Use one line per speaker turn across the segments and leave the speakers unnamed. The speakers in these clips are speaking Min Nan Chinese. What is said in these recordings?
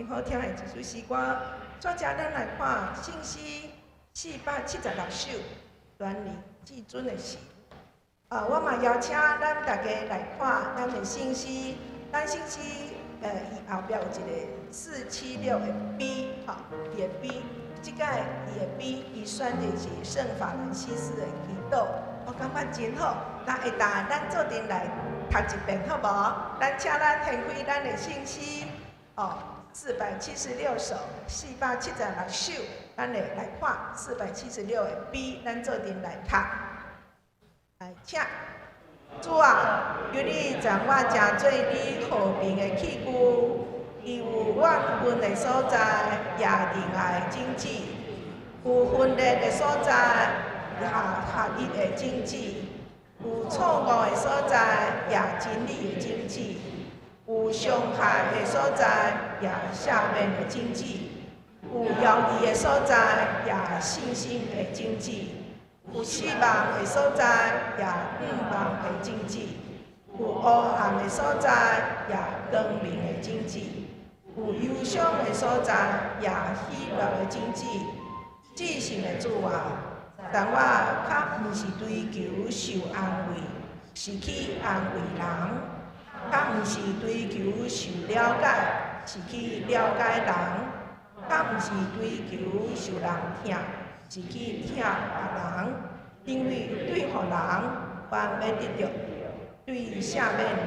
真好聽的一首詩歌。煞來咱來看聖詩476首，全能至尊的神。啊，我嘛邀請咱大家來看咱的聖詩，咱聖詩伊後壁有一个476的 B，吼，伊的 B，這擺伊的 B，伊選的是聖法蘭西斯的祈禱，我感覺真好。那下晝咱做陣來讀一遍好無？咱請咱掀開咱的聖詩，哦，476首，476首，咱會來看476的 B，咱做陣來讀。來，請。主啊，求你將我成做你和平的器具，佇有怨恨的所在，也仁愛的種子；有分裂的所在，也合一的種子；有錯誤的所在，也真理的種子；有傷害的所在，也赦免的種子；有猶疑的所在，也信心的種子；有失望的所在，也向望的種子；有黑暗的所在，也光明的種子；有憂傷的所在，也喜樂的種子。至聖的主啊，但我較毋是追求受安慰，是去安慰人；較毋是追求受了解，是去了解人；較毋是追求受人疼，是去疼別人。因為對予人，願欲得著；對赦免人，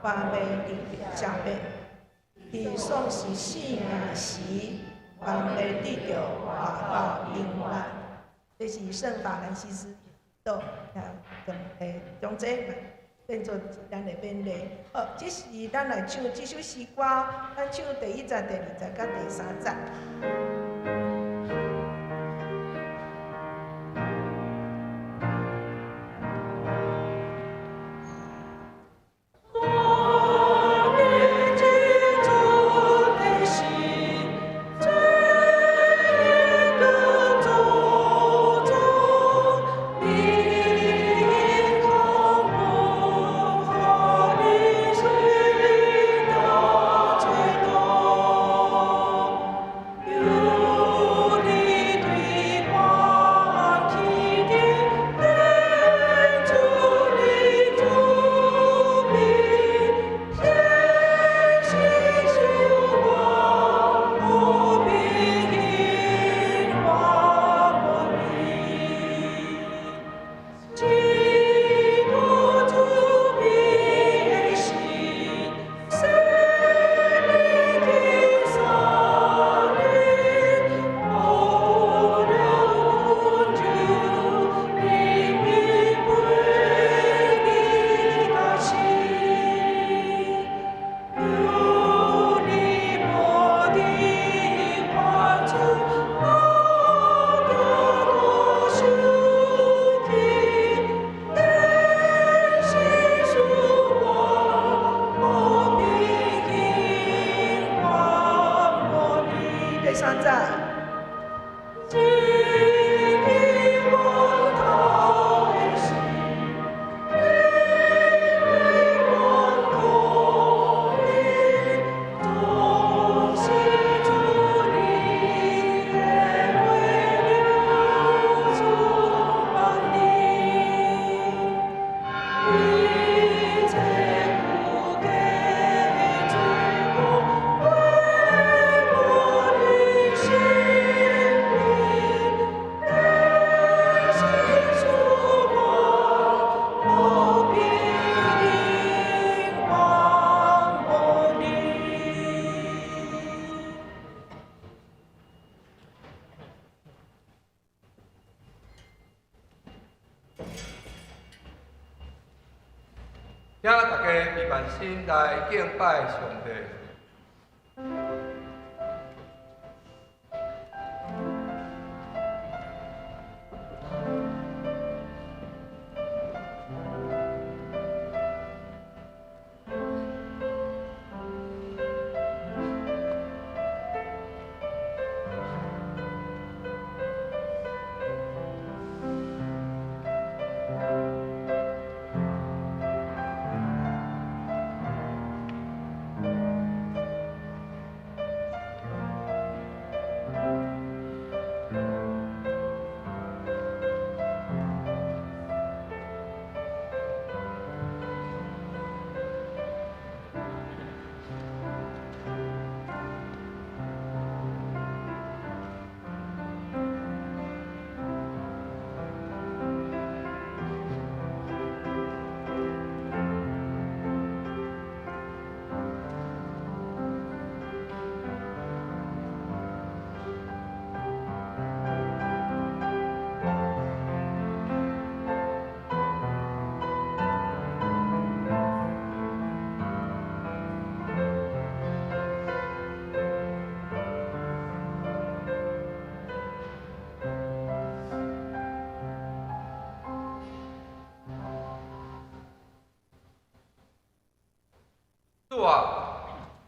願欲得著赦免。佇喪失性命時，願欲得著活到永遠。這是聖法蘭西斯禱，啊，將這變做咱的勉勵。好，這是咱來唱這首詩歌，咱唱第一節、第二節佮第三節。
請大家閉萬心來敬拜上帝。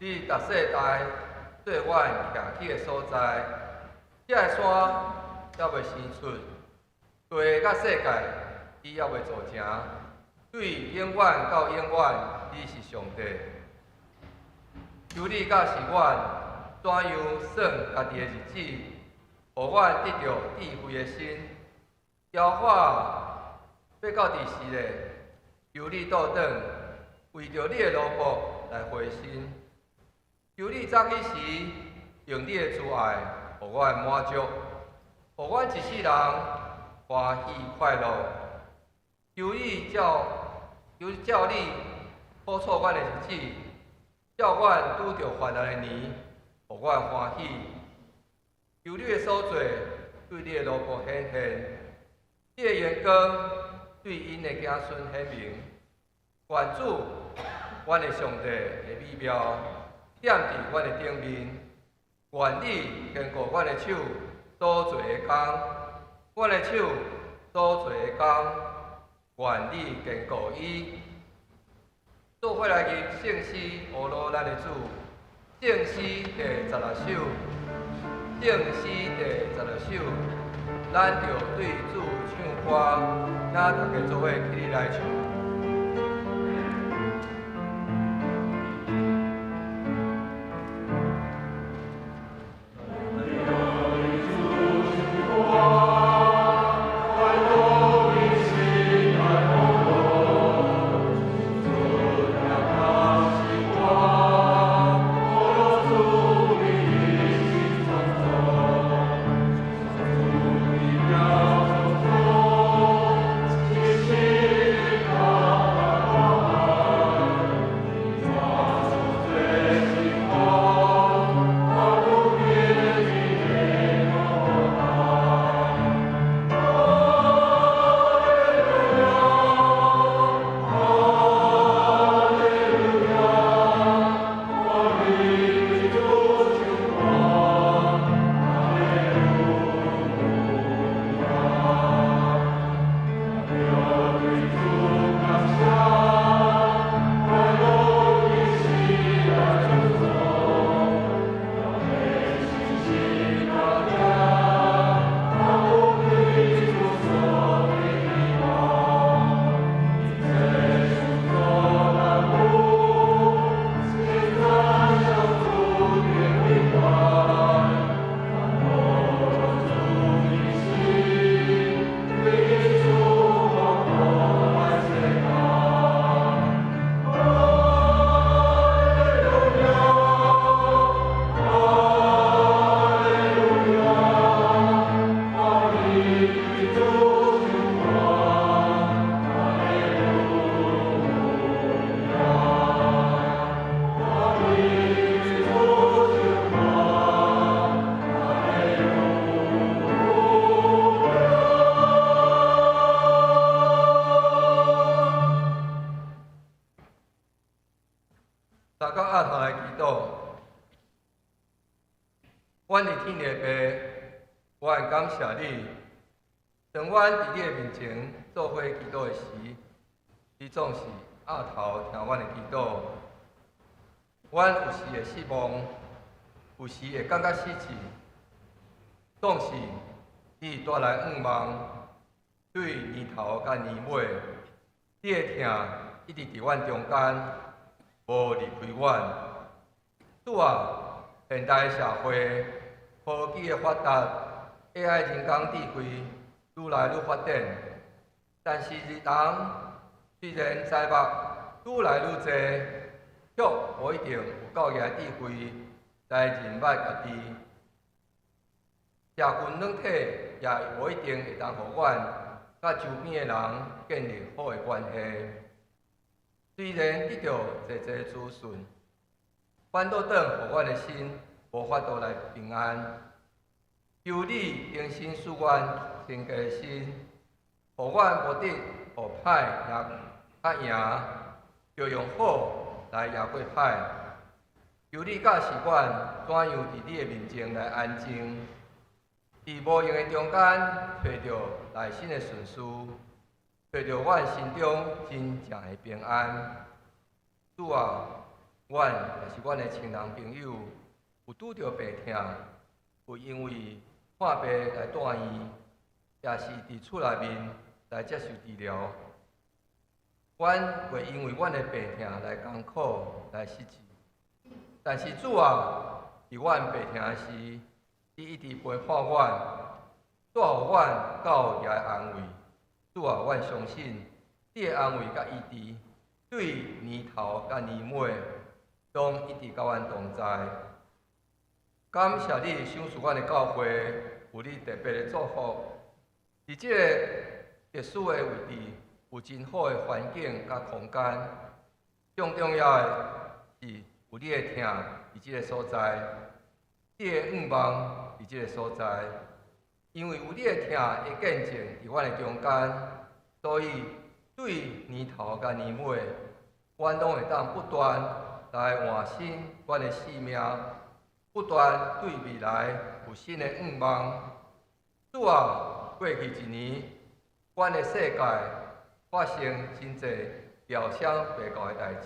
你逐世代做阮徛起的所在，這个山猶未生出，地佮世界你猶未造成，對永遠到永遠，你是上帝。求你教示阮怎樣算家己的日子，予阮得著智慧的心。耶和華欲到佇時咧？求你倒轉，為著你的奴僕來回心。求你早起時，用你的慈愛，予阮滿足，予阮一世人歡喜快樂。求照你保守阮的日子，照阮拄著患難的年，予阮歡喜。求你的所做對你的奴僕顯現，你的榮光對𪜶的子孫顯明。願主，阮的上帝的美妙，踮佇阮的頂面。願你堅固阮的手所做的工，阮的手所做的工，願你堅固伊。做伙來吟聖詩，呵咾咱的主。聖詩第十六首，聖詩第十六首，咱著對主唱歌，請大家做伙起立來唱。大家阿頭來祈禱，阮的天父爸，阮感謝你。當阮佇你的面前做伙祈禱的時，你總是額頭聽阮的祈禱。阮有時會失望，有時會感覺失志，總是你帶來向望，對年頭佮年尾，你的疼一直佇阮中間，無離開阮。主啊，現代社會科技的發達，AI 人工智慧愈來愈發展，但是人雖然財物愈來愈濟，卻無一定有夠額智慧來認捌家己。社群軟體也無一定會當予阮佮周邊的人建立好的關係。雖然得著濟濟資訊，反倒轉予阮的心無法度來平安。求你重新賜阮清潔的心，予阮無得予歹贏較贏，著用好來贏過歹。求你教示阮怎樣佇你的面前來安靜，佇無用的中間揣著內心的順序，揣著阮心中真正的平安。主啊，阮阮也是阮的親人朋友有拄著病痛，有因為看病來住院，也是佇厝內面來接受治療。阮袂因為阮的病痛來艱苦來失志，但是主啊，佇阮病疼的時，你一直陪伴阮，帶予阮到遐的安慰。主啊，阮相信你的安慰佮醫治，對年頭佮年尾，攏一直佮阮同在。感謝你賞賜阮的教會，有你特別的祝福。佇這個特殊的位置，有真好的環境佮空間。上重要的是有你的疼佇這個所在，你的向望佇這個所在。因為有你的疼的見證佇阮的中間，所以對年頭佮年尾，阮攏會當不斷來換新阮的生命，不斷對未來有新的向望。主啊，過去一年，阮的世界發生真濟料想袂到的代誌。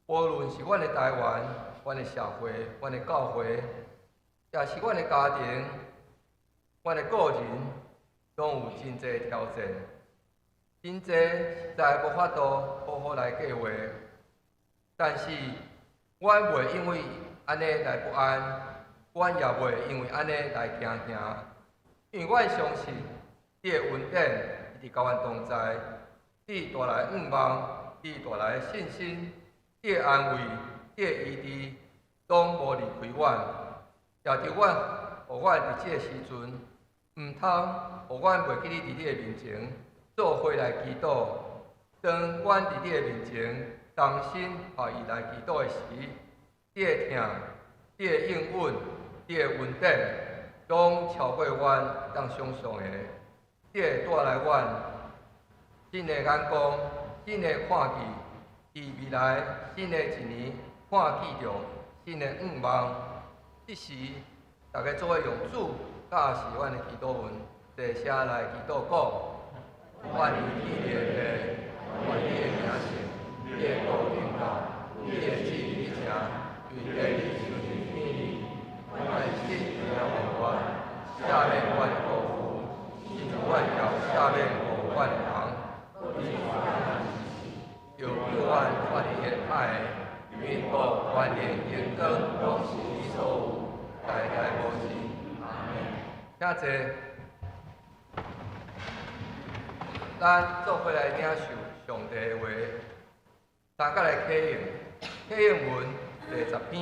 無論是阮的台灣、阮的社會、阮的教會，也是阮的家庭、阮的個人，攏有真濟挑戰，真濟實在無法度好好來計劃。但是，阮袂因為按呢來不安，阮也袂因為按呢來驚嚇，因為阮相信你的恩典一直佮阮同在，你帶來向望，你帶來信心，你的安慰，你的醫治，攏無離開阮，也佇阮，予阮佇這個時陣，毋通予阮袂記得佇你的面前做伙來祈禱。當阮佇你的面前同心合意來祈禱的時，你的疼、你的應允、你的恩典，攏超過阮會當想像的。你會帶來阮新的眼光、新的看見，佇未來新的一年看見著新的向望。這時，大家做伙用主教示阮的祈禱文，齊聲來祈禱講：願意你的父，願你的名聖，你的國臨到，你的旨意成，對地親像天裡。願心意願，赦免阮的過負，親像阮也赦免予阮的人。救救阮脫離彼歹的，因國權能榮光攏是你所有，代代無盡。阿們。請坐。咱做伙來領受上帝的話，大家來啟用，啟用文第十篇，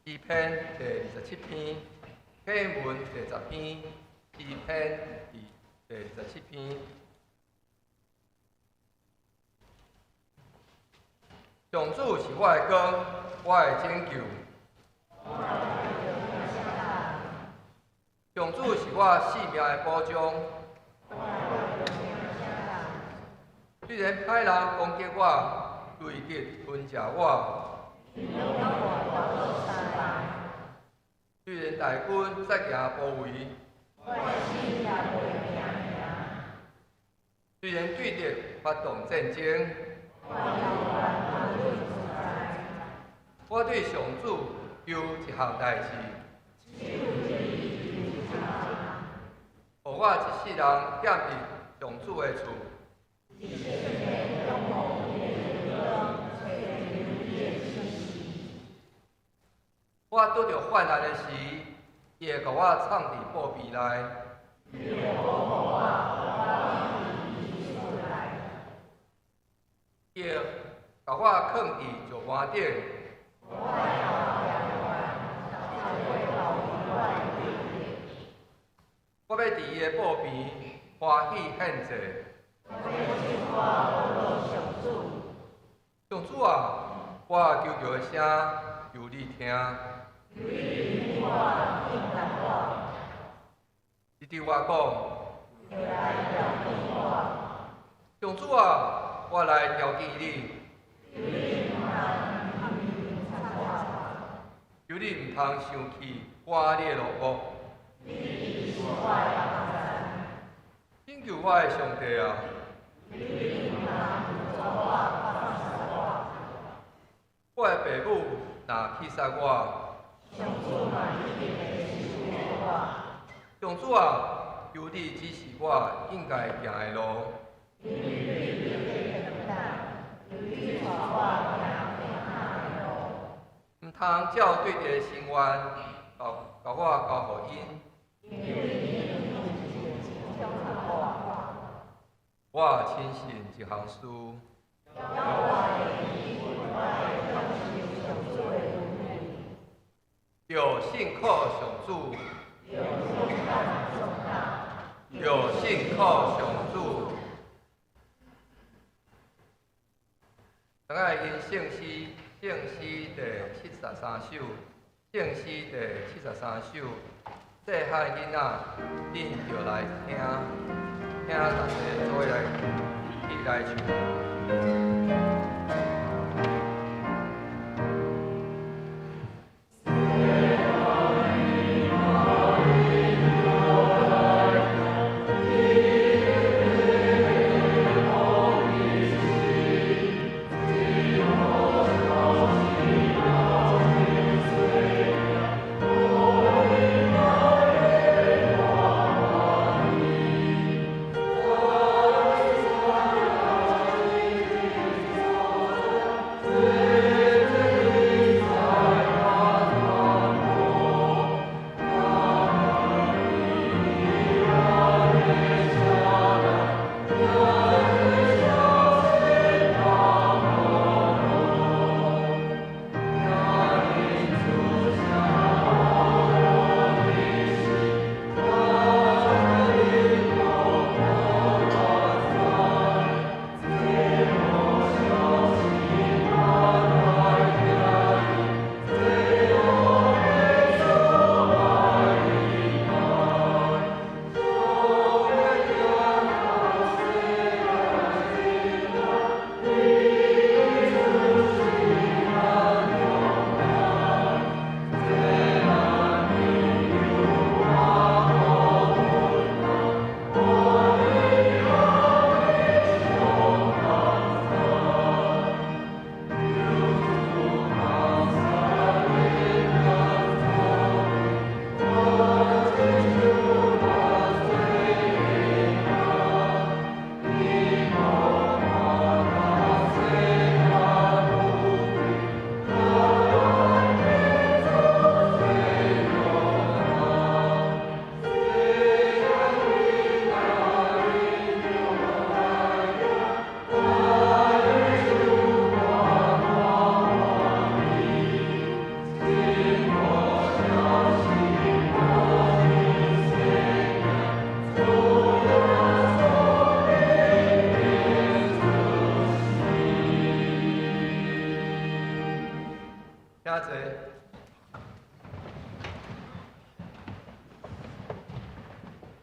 詩篇第27篇，啟用文第十篇，詩篇第27篇。上主是我的光，我的拯救。上主是我性命的保障。雖然歹人攻擊我，對敵吞食我，雖然大軍設營包圍，雖然對敵發動戰爭，我對上主求一項代誌，予我一世人踮佇上主的厝。我拄著患難的時，伊會共我藏佇寶櫃內。伊會共我囥佇石盤頂。我欲佇伊的寶邊歡喜獻祭。上主啊，我求告的聲，求你聽。你對我講，上主啊，我來朝見你。求你毋通生氣，趕你的奴僕。拯救我的上帝啊！我的爸母若棄殺我，
上主嘛一定會收留我。
上主啊，求你指示我應該行的路。
因為你的等待，求你帶我行平安的路。
毋通照對敵的心願，共我交予𪜶。
因為你用真情懲罰我。
我深信一項事。
我會享受上主的恩惠。
著信靠上主。
著勇敢壯膽。
著信靠上主。咱愛吟聖詩，聖詩第73首，聖詩第73首，細漢囡仔，恁著來聽，請大家做伙來起來唱。請坐。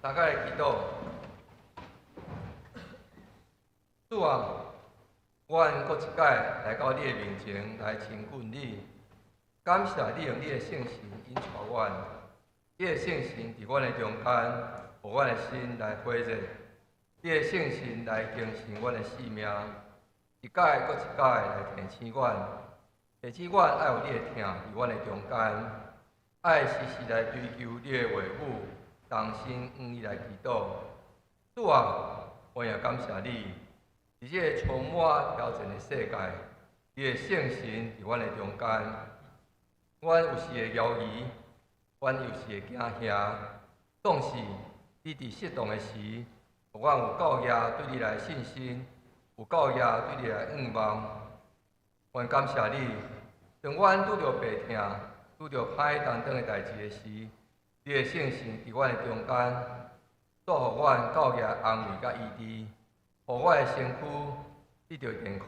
大家來祈禱。主啊，阮閣一擺來到你的面前來親近你，感謝你用你的聖神引帶阮，你的聖神佇阮的中間，予阮的心來火熱，你的聖神來更新阮的生命，一擺閣一擺來提醒阮，提醒阮愛有你的疼佇阮的中間，愛時時來追求你的話語，同心向你來祈禱。主啊，我也感謝你，佇這個充滿挑戰的世界，你的聖神佇阮的中間，阮有時會猶豫，阮有時會驚嚇，總是你佇適當的時，予阮有夠額對你來信心，有夠額對你來向望。阮感謝你，當阮拄著病痛、拄著歹擔當的代誌的時，你的聖神佇阮的中間，帶予阮夠額安慰佮醫治，予我的身軀得著健康，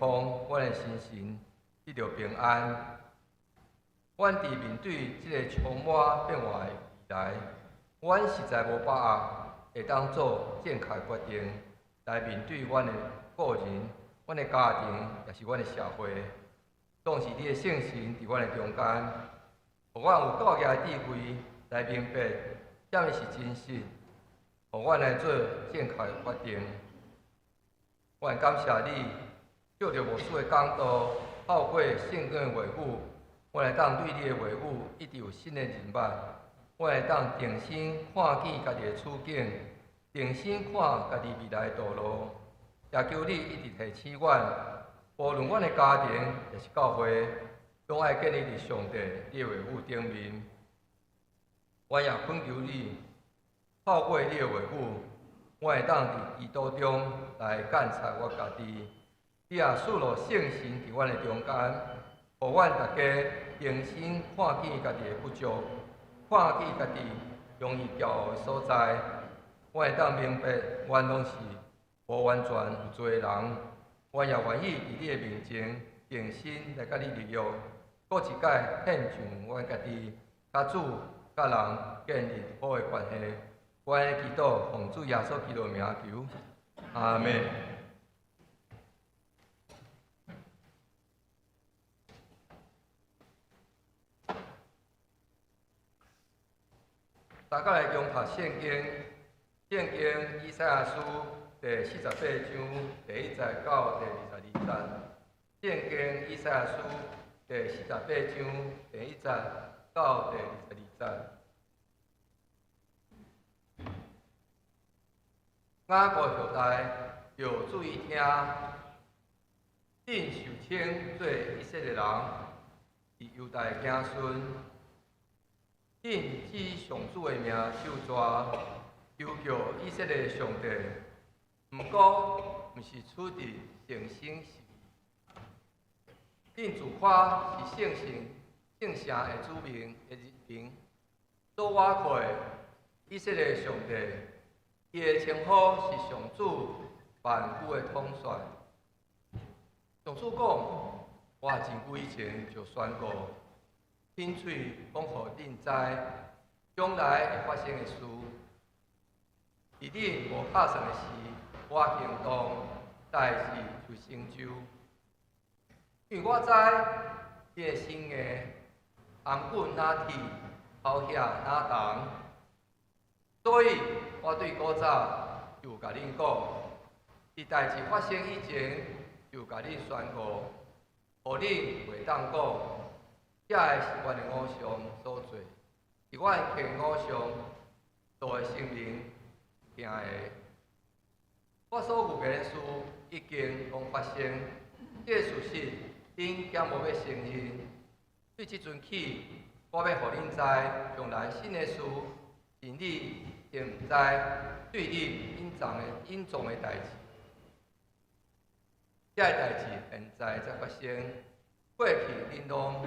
阮的心神得著平安。阮佇面對這個充滿變化的未來，阮實在無把握會當做正確決定來面對阮的個人、阮的家庭，也是阮的社會。總是你的聖神佇阮的中間，予阮有夠額的智慧來明白啥物是真實，予阮來做正確的決定。阮感謝你，借著牧師的講道，透透過聖經的話語，阮會當對你的話語一直有新的認捌，阮會當定心看見家己的處境，定心看家己未來的道路。也求你一直提醒阮，無論阮的家庭抑是教會，攏愛建立佇上帝你的話語頂面。阮也懇求你，透過你的話語，阮會當佇基督中來監察我家己。你也賜落聖神佇阮的中間，予阮大家重新看見家己的不足，看見家己容易驕傲的所在。阮會當明白，阮攏是無完全有罪的人。阮也願意佇你的面前重新來佮你立約，閣一擺獻上阮家己，佮主、佮人建立好的關係。阮的祈禱，奉主耶穌基督的名求，阿們。大家來共讀聖經，聖經以賽亞書第四十八章第一節到第二十二節。聖經以賽亞書第四十八章第一節到第二十二節。雅各後代著注意聽，恁受稱做以色列人，是猶大的子孫。恁指上主的名咒詛，求叫以色列上帝，毋過毋是出佇誠心實意。恁自誇是聖城、聖城的子民的人民，所倚靠的以色列上帝，伊的稱呼是上主萬軍的統帥。上主講，我真久以前就宣告。親喙講予恁知，將來會發生的事。佇恁無拍算的時，我行動，代誌就成就。因為我知恁的心硬，頷頸若鐵，頭額若銅，所以我對古早就共恁講，佇代誌發生以前就共恁宣告，予恁袂當講。這个是阮的偶像所做，是阮的偶像做的神明行的。我所預言的事已經攏發生，這个事實恁敢無欲承認？對這陣起，我欲予恁知，將來新的事是你定毋知，對恁隱藏的代誌。這个代誌現在才發生，過去恁攏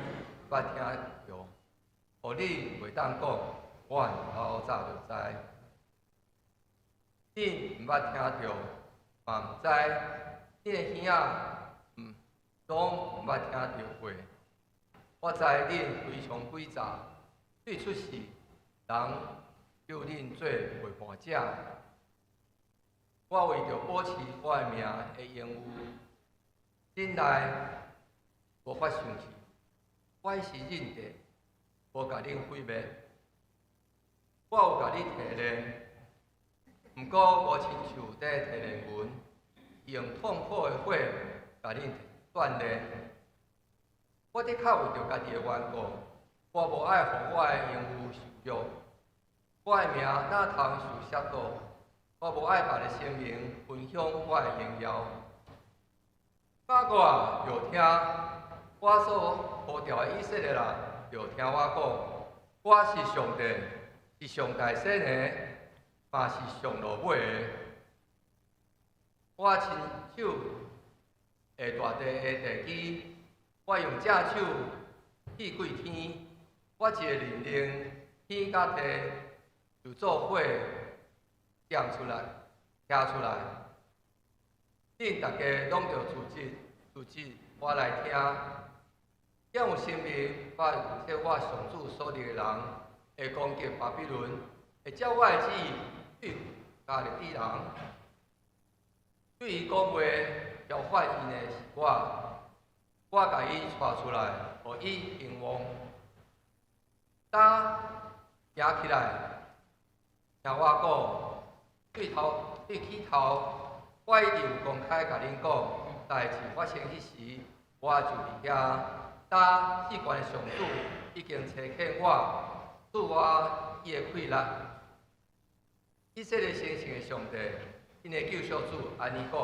捌聽著，予恁袂當講，我老早就知。恁毋捌聽著，嘛毋知，恁的耳仔攏毋捌聽著過。我知恁非常詭詐，對出世人叫恁做背叛者。我為著保持我的名的榮譽，忍耐無法生氣。我彼時忍著，無共恁毀滅。我有共恁提煉，毋過無親像佇提煉銀，用痛苦的火共恁鍛煉。我的確為著家己的緣故，我無愛予我的榮譽受辱，我的名哪通受褻瀆？我無愛別个神明分享我的榮耀。雅各啊，著聽我所呼召的以色列人，著聽我講，我是上帝，是上大先的，嘛是上落尾的。我親手下大地的地基，我用正手起過天，我一個命令，天佮地就做伙念出來，徛出來。恁大家攏著辭職，辭職我來聽。敢有神明捌預測我上主所立的人會攻擊巴比倫，會照我的旨意對迦勒底人，對伊講話調反𪜶的是我，我共伊帶出來，予伊興旺。今行起來，聽我講，對頭對起頭，我一定有公開共恁講，代誌發生彼時，我就佇遐。今至懸的上主已經差遣我，賜我伊的氣力。以色列成聖的上帝，𪜶的救贖主按呢講：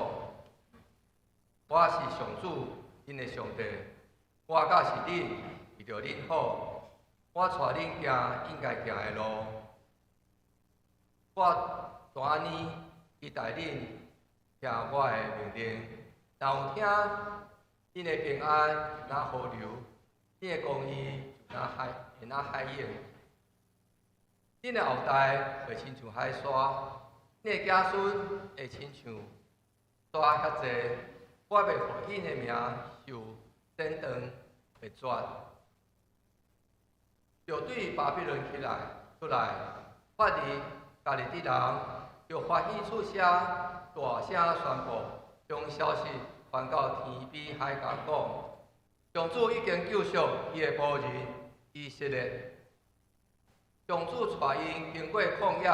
我是上主，恁的上帝，我教示恁，為著恁好，我帶恁行應該行的路。我怎按呢期待恁聽我的命令，若有聽，恁的平安若河流，恁的公義就若海，會若海湧。恁的後代會親像海沙，恁的子孫會親像沙遐濟。我欲予𪜶的名受剪斷滅絕。就對巴比倫起來出來，發伫迦勒底人，就歡喜出聲，大聲宣布，將消息傳到天邊海角，講：上主已經救贖伊的僕人以色列。上主帶𪜶經過曠野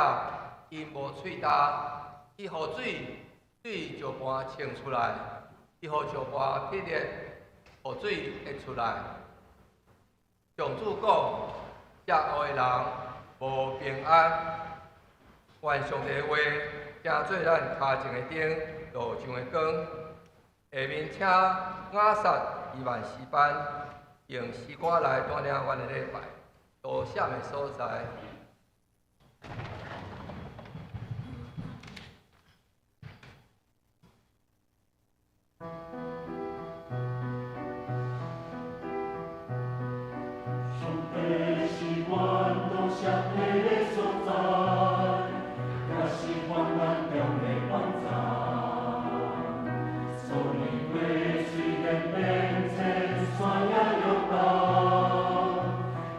，𪜶無喙焦，伊予水對石盤衝出來，伊予石盤劈裂，予水溢出來。上主講：邪惡的人無平安。願上帝的話，成做咱跤前的燈，路上的光。下面請亞薩伊萬詩班用詩歌來帶領阮的禮拜，到啥物所在？
上帝是阮躲避的所在，也是患難中的幫助。所以過雖然變遷，山也搖動，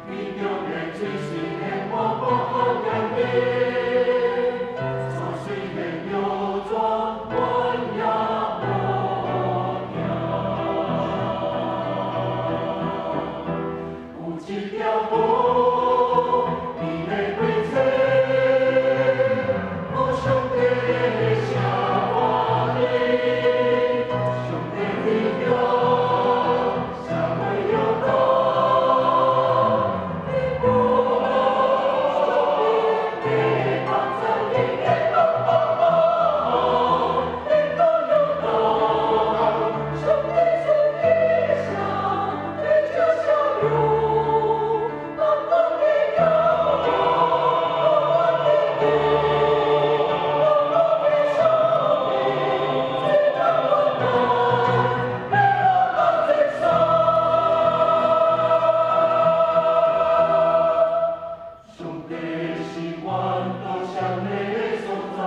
其中的水雖然我無好強力，山雖然搖轉，阮也無驚。有一條河，伊咧歸西，有上帝的寫我哩，上帝伫遐，啥會搖動？你無能上帝的幫助，你的幫幫，你都搖動。上帝從地上，你就小路，幫幫你搖，幫你地，幫幫你生命，這當我難，你我到這山。上帝是阮躲避的所在，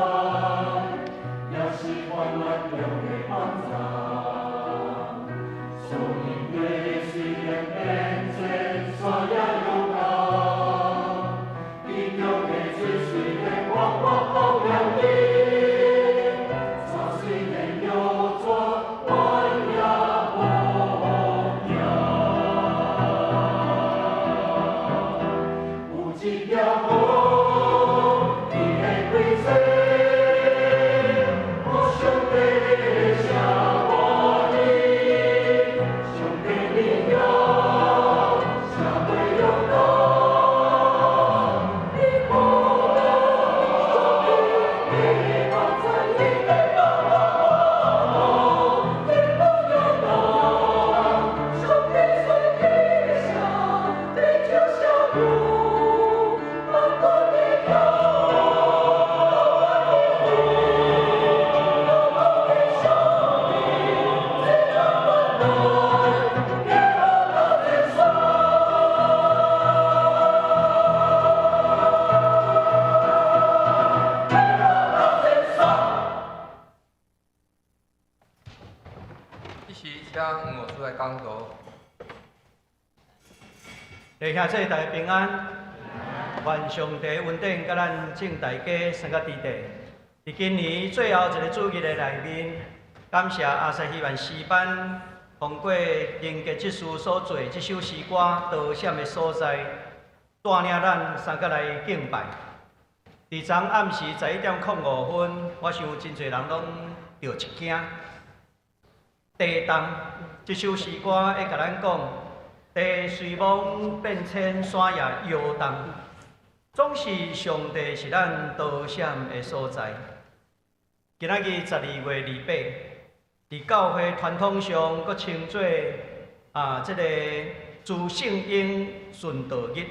也是患難中的幫助。所以過雖然變遷，山也搖動，其中的水雖然我無好量力，山雖然搖轉，阮也無驚。有一條河，伊咧歸西，有上帝的寫我哩，上帝伫遐，啥會搖動？你無能上帝的幫助，你的幫幫，你都搖動。上帝從地上，地就小路，幫幫你搖，幫你地，幫幫你生命，這當我難，耶和華在山。耶和華在山。
這時請黃牧師來講道。
弟兄姊妹大家平安，願上帝恩典佮咱眾大家三個弟弟。佇今年最後一个主日的內面，感謝亞薩希萬詩班通過靈格執事所做這首詩歌《多閃的所在》，帶領咱三個來敬拜。佇昨暗時11點05分，我想真濟人攏著一驚。地動，這首詩歌會共咱講，地雖罔變遷，山也搖動，總是上帝是咱逃閃的所在。今仔日12月28，佇教會傳統上，閣稱做這个諸聖嬰殉道日，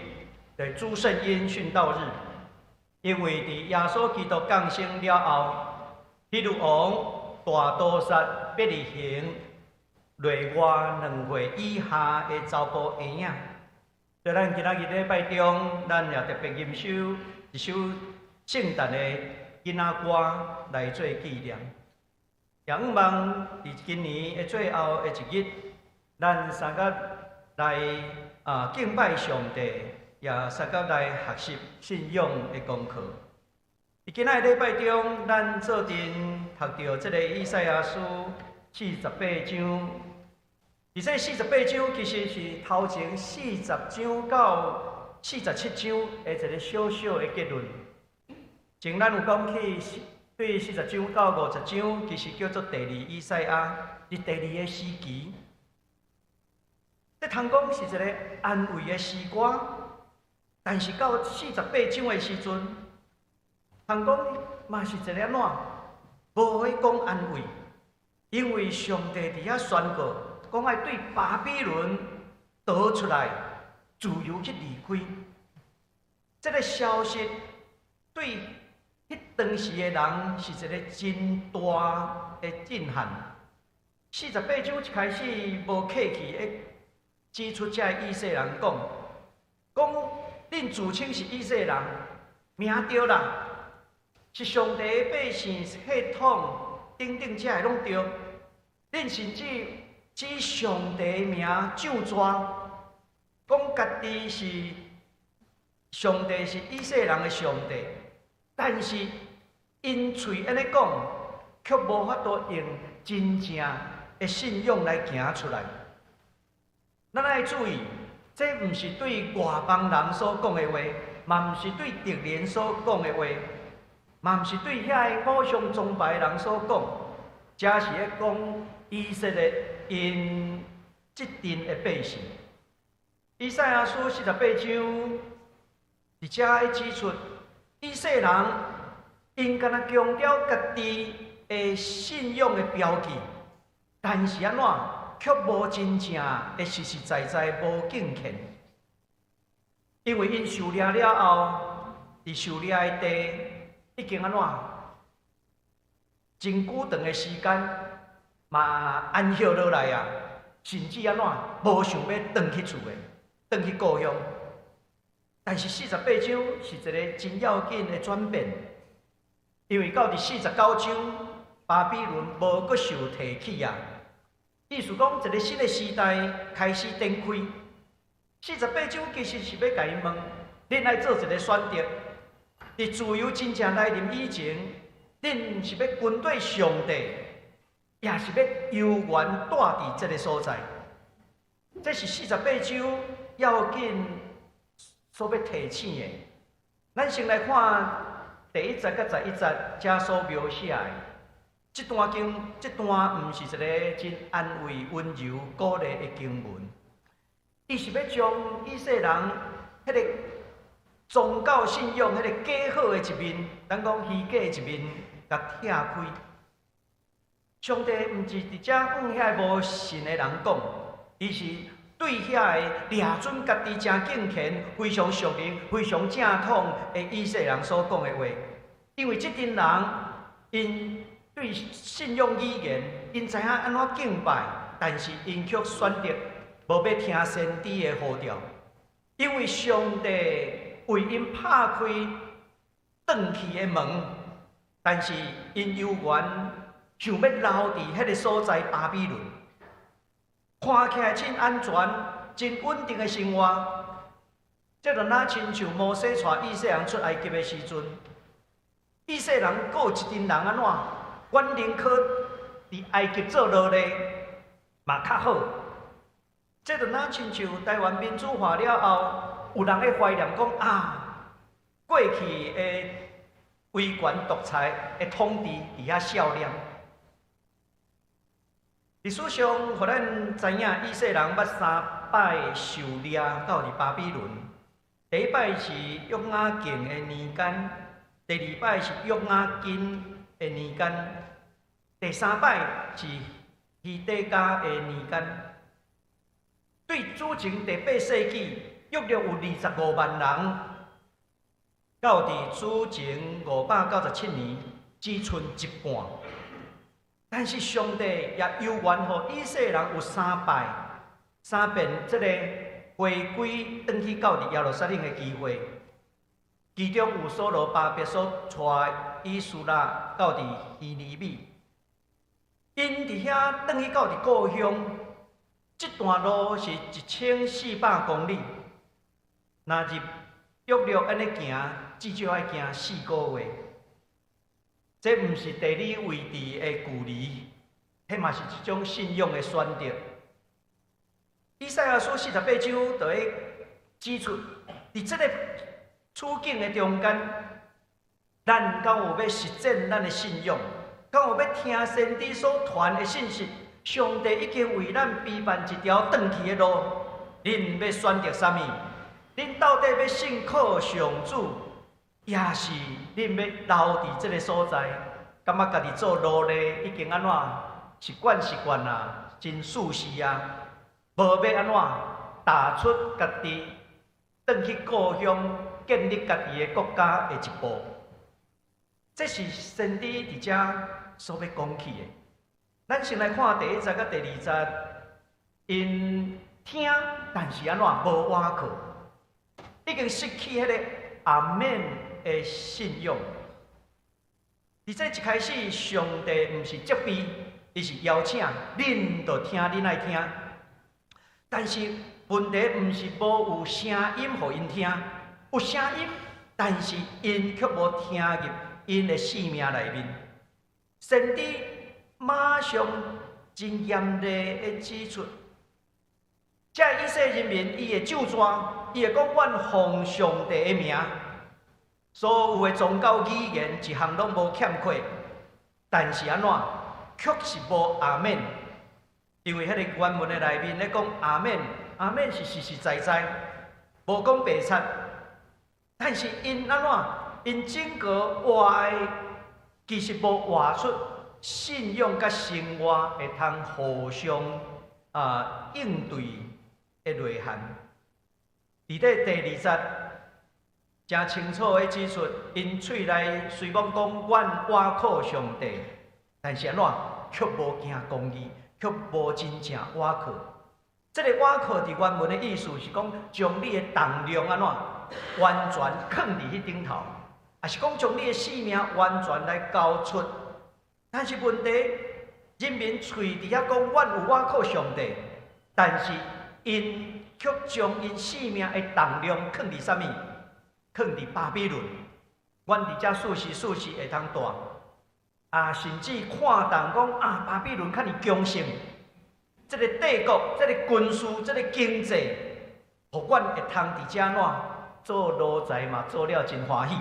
對，諸聖嬰殉道日。因為佇耶穌基督降生了後，希律王大屠殺伯利恆內外2歲以下的查埔嬰仔。所以咱今仔日禮拜中，咱也特別吟修一首聖誕的囡仔歌來做紀念。也向望佇今年的最後的一日，咱相佮來敬拜上帝，也相佮來學習信仰的功課。佇今仔日禮拜中，咱做陣讀著這个以賽亞書四十八章。而這四十八章其實是頭前40章到47章的一个小小的結論。前咱有講起，對40章到50章，其實叫做第二以賽亞，佇第二个時期。這通講是一个安慰的詩歌，但是到四十八章的時陣，通講嘛是一个按怎，無咧講安慰，因為上帝佇遐宣告，講愛對巴比倫逃出來，自由去離開。這个消息對彼當時的人是一個真大的震撼。四十八章一開始無客氣的指出，這个以色列人講，講恁自稱是以色列人，名對啦，是上帝的百姓系統等等，這个攏對。恁甚至指上帝的名咒詛，講家己是上帝是以色列人的上帝，但是𪜶喙按呢講，卻無法度用真正的信仰來行出來。咱愛注意，這毋是對外邦人所講的話，嘛毋是對敵人所講的話，嘛毋是對遐个偶像崇拜的人所講，這是咧講以色列𪜶這陣的百姓。以賽亞書四十八章，佇遮咧指出，以色列人𪜶敢若強調家己的信仰的標記，但是按怎，卻無真正的實實在在無敬虔，因為𪜶受掠了後，佇受掠的地已經按怎，真久長的時間嘛安歇落來啊，甚至按怎無想欲轉去厝的，轉去故鄉。但是四十八章是一个真要緊的轉變，因為到佇四十九章，巴比倫無閣受提起啊。意思講，一个新的時代開始展開。四十八章其實是欲共𪜶問，恁愛做一个選擇，佇自由真正來臨以前，恁是欲跟綴上帝，抑是欲猶原蹛佇這个所在？這是四十八章要緊所欲提醒的。咱先來看第一節佮11節遮所描寫的。這段經，這段毋是一个真安慰、溫柔、鼓勵的經文。伊是欲將以色列人彼个宗教信仰彼个假好的一面，咱講虛假的一面，共拆開。上帝毋是佇遮向遐个無信的人講，伊是對遐个掠準家己誠敬虔、非常屬靈、非常正統的以色列人所講的話。因為這陣人，𪜶對信仰語言，𪜶知影按怎敬拜，但是𪜶卻選擇無欲聽先知的呼召，因為上帝為𪜶拍開轉去的門，但是𪜶猶原想欲留佇彼个所在巴比倫，看起來真安全、真穩定的生活，這就若親像摩西帶以色列人出埃及的時陣，以色列人閣有一陣人按怎？阮寧可佇埃及做奴隸嘛較好。這就若親像台灣民主化了後，有人咧懷念講啊，過去的威權獨裁的統治佇遐笑臉。歷史上，予咱知影以色列人捌三擺受掠到佇巴比倫。第一擺是約雅敬的年間，第二擺是約雅斤的年間，第三擺是希底家的年間。對主前第八世紀，約略有25萬人，到佇主前597年，只賰一半。但是上帝也猶原予以色列人有三擺、三遍這個回歸轉去到佇耶路撒冷的機會。其中有所羅巴伯所帶以斯拉到佇尼希米，𪜶佇遐轉去到佇故鄉，這段路是1400公里，若入約略按呢行，至少愛行4個月。這毋是地理位置的距離，彼嘛是一種信仰的選擇。以賽亞書48章就會指出，佇這个處境的中間，咱敢有欲實踐咱的信仰？敢有欲聽先知所傳的信息？上帝已經為咱備辦一條轉去的路，恁欲選擇啥物？恁到底欲信靠上主，抑是恁欲留佇這个所在？感覺家己做奴隸已經按怎習慣習慣啊，真舒適啊，無欲按怎踏出家己，轉去故鄉，建立家己的國家的一步。這是先知佇遮所欲講起的。咱先來看第一節佮第二節，𪜶聽，但是按怎無倚靠，已經失去彼个阿們的信仰。佇這一開始，上帝毋是責備，伊是邀請，恁就聽恁愛聽。但是問題毋是無有聲音予𪜶聽，有聲音，但是𪜶卻無聽入𪜶的性命內面。先知馬上真嚴厲的指出，這以色列人民伊會咒詛，伊會講阮奉上帝的名，所有的宗教語言一項攏無欠缺，但是按怎，卻是無阿們。因為彼个原文的內面咧講阿們，阿們是實實在在，無講白賊。但是𪜶按怎，𪜶整個活的其實無活出信仰佮生活會通互相應對的內涵。佇咧第二節，誠清楚的指出，𪜶喙內雖罔講阮倚靠上帝，但是按怎，卻無行公義，卻無真正倚靠。這个倚靠佇原文的意思是講，將你的重量按怎完全囥佇彼頂頭，抑是講將你的性命完全來交出。但是問題，人民喙佇遐講阮有倚靠上帝，但是𪜶卻將𪜶性命的重量囥佇啥物？囥佇巴比倫。阮佇遮舒適舒適會通蹛，甚至看重講啊，巴比倫較爾強盛，這个帝國、這个軍事、這个經濟，予阮會通佇遮怎做奴才嘛，做了真歡喜。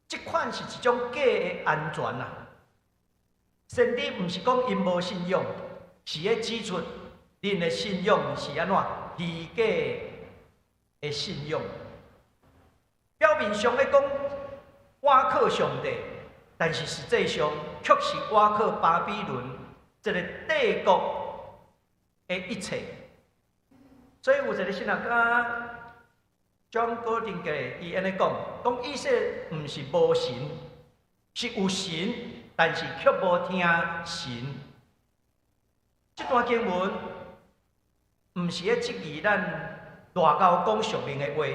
這款是一種假的安全啊！先知毋是講𪜶無信仰，是咧指出恁的信仰是按怎虛假的信仰。表面上咧講倚靠上帝，但是實際上卻是倚靠巴比倫這个帝國的一切。所以有一个神學家 John Gordon 伊按呢講，講以色列毋是無神，是有神，但是卻無聽神。這段經文毋是咧質疑咱賴𠢕講屬靈的話，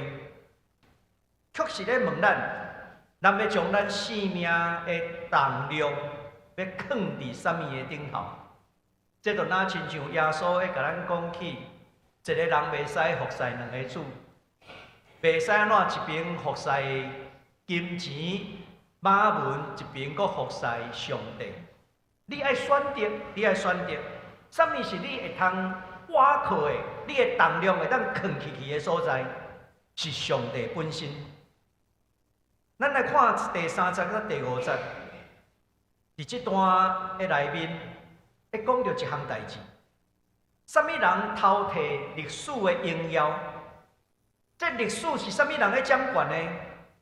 卻是咧問咱，咱欲將咱性命的重量欲囥佇啥物的頂頭？這就若親像耶穌咧共咱講起，一个人袂使服侍兩个主，袂使按怎一邊服侍金錢、瑪門，一邊閣服侍上帝。你愛選擇，你愛選擇，啥物是你會通倚靠的？你的重量會當囥起去的所在，是上帝本身。咱來看第三節佮第五節，佇這段的內面，咧講著一項代誌，啥物人偷提歷史的榮耀？這歷史是啥物人咧掌權的？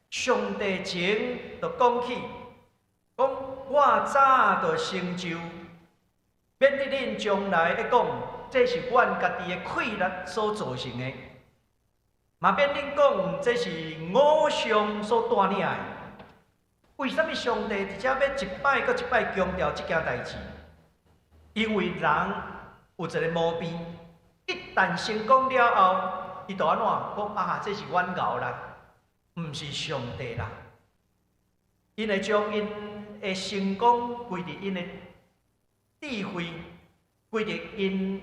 上帝前就講起，講我早就成就，免得恁將來會講，這是阮家己的氣力所造成的，嘛免恁講這是偶像所帶領的。為啥物上帝佇遮欲一擺閣一擺強調這件代誌？因為人有一個毛病，一旦成功了後，伊就按怎講啊？這是阮𠢕啦，毋是上帝啦。𪜶會將𪜶的成功歸佇𪜶的智慧，歸佇𪜶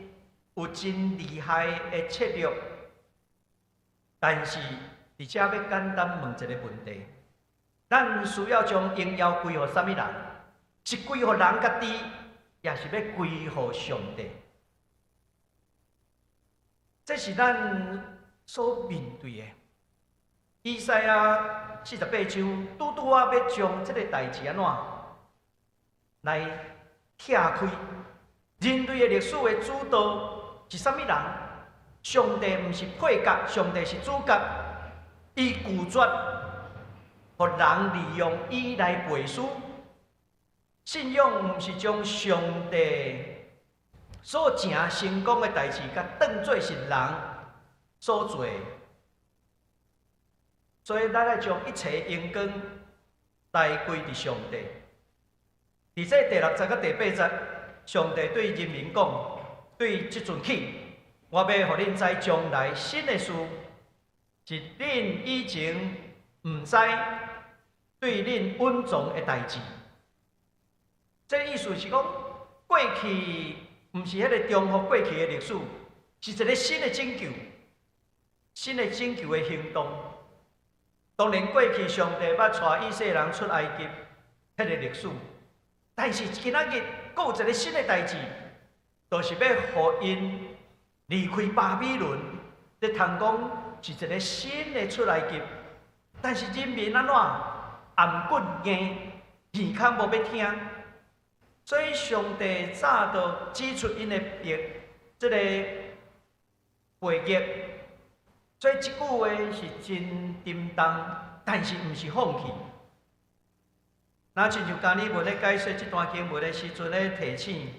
有真厲害的策略。但是佇遮欲簡單問一個問題：咱需要將榮耀歸予啥物人？是歸予人家己，抑是欲歸予上帝？這是咱所面對的。以賽亞48章，拄拄仔欲將這個代誌按怎來拆開？人類的歷史的主導是啥物人？上帝毋是配角，上帝是主角。伊拒絕予人利用伊來背書。信仰毋是將上帝所成成功的代誌，共當做是人所做的。所以，咱愛將一切榮光來歸佇上帝。佇這第六節佮第八節，上帝對人民講：對這陣起，我欲予恁知將來新的事，是恁以前毋知，對恁隱藏的代誌。這意思是講，過去毋是彼個重複過去的歷史，是一個新的拯救，新的拯救的行動。當然，過去上帝捌帶以色列人出埃及，彼個歷史。但是今仔日，閣有一個新的代誌，就是欲予𪜶離開巴比倫。你通講是一個新的出埃及，但是人民按怎頷骨硬，耳孔無欲聽，所以上帝早就指出𪜶的逆，這個背逆。所以這句話是真沉重，但是毋是放棄。若親像加爾文咧解說這段經文的時陣咧提醒，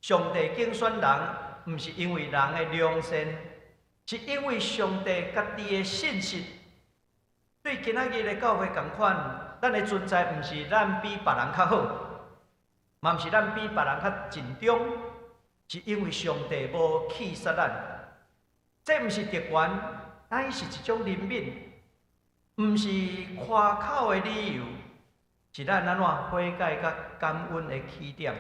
上帝揀選人，毋是因為人的良善，是因為上帝家己的信實。對今仔日的教會仝款，咱的存在毋是咱比別人較好，嘛毋是咱比別人較盡忠，是因為上帝無棄殺咱。這毋是特權，乃是一種憐憫，毋是誇口的理由，是咱按怎悔改佮感恩的起點。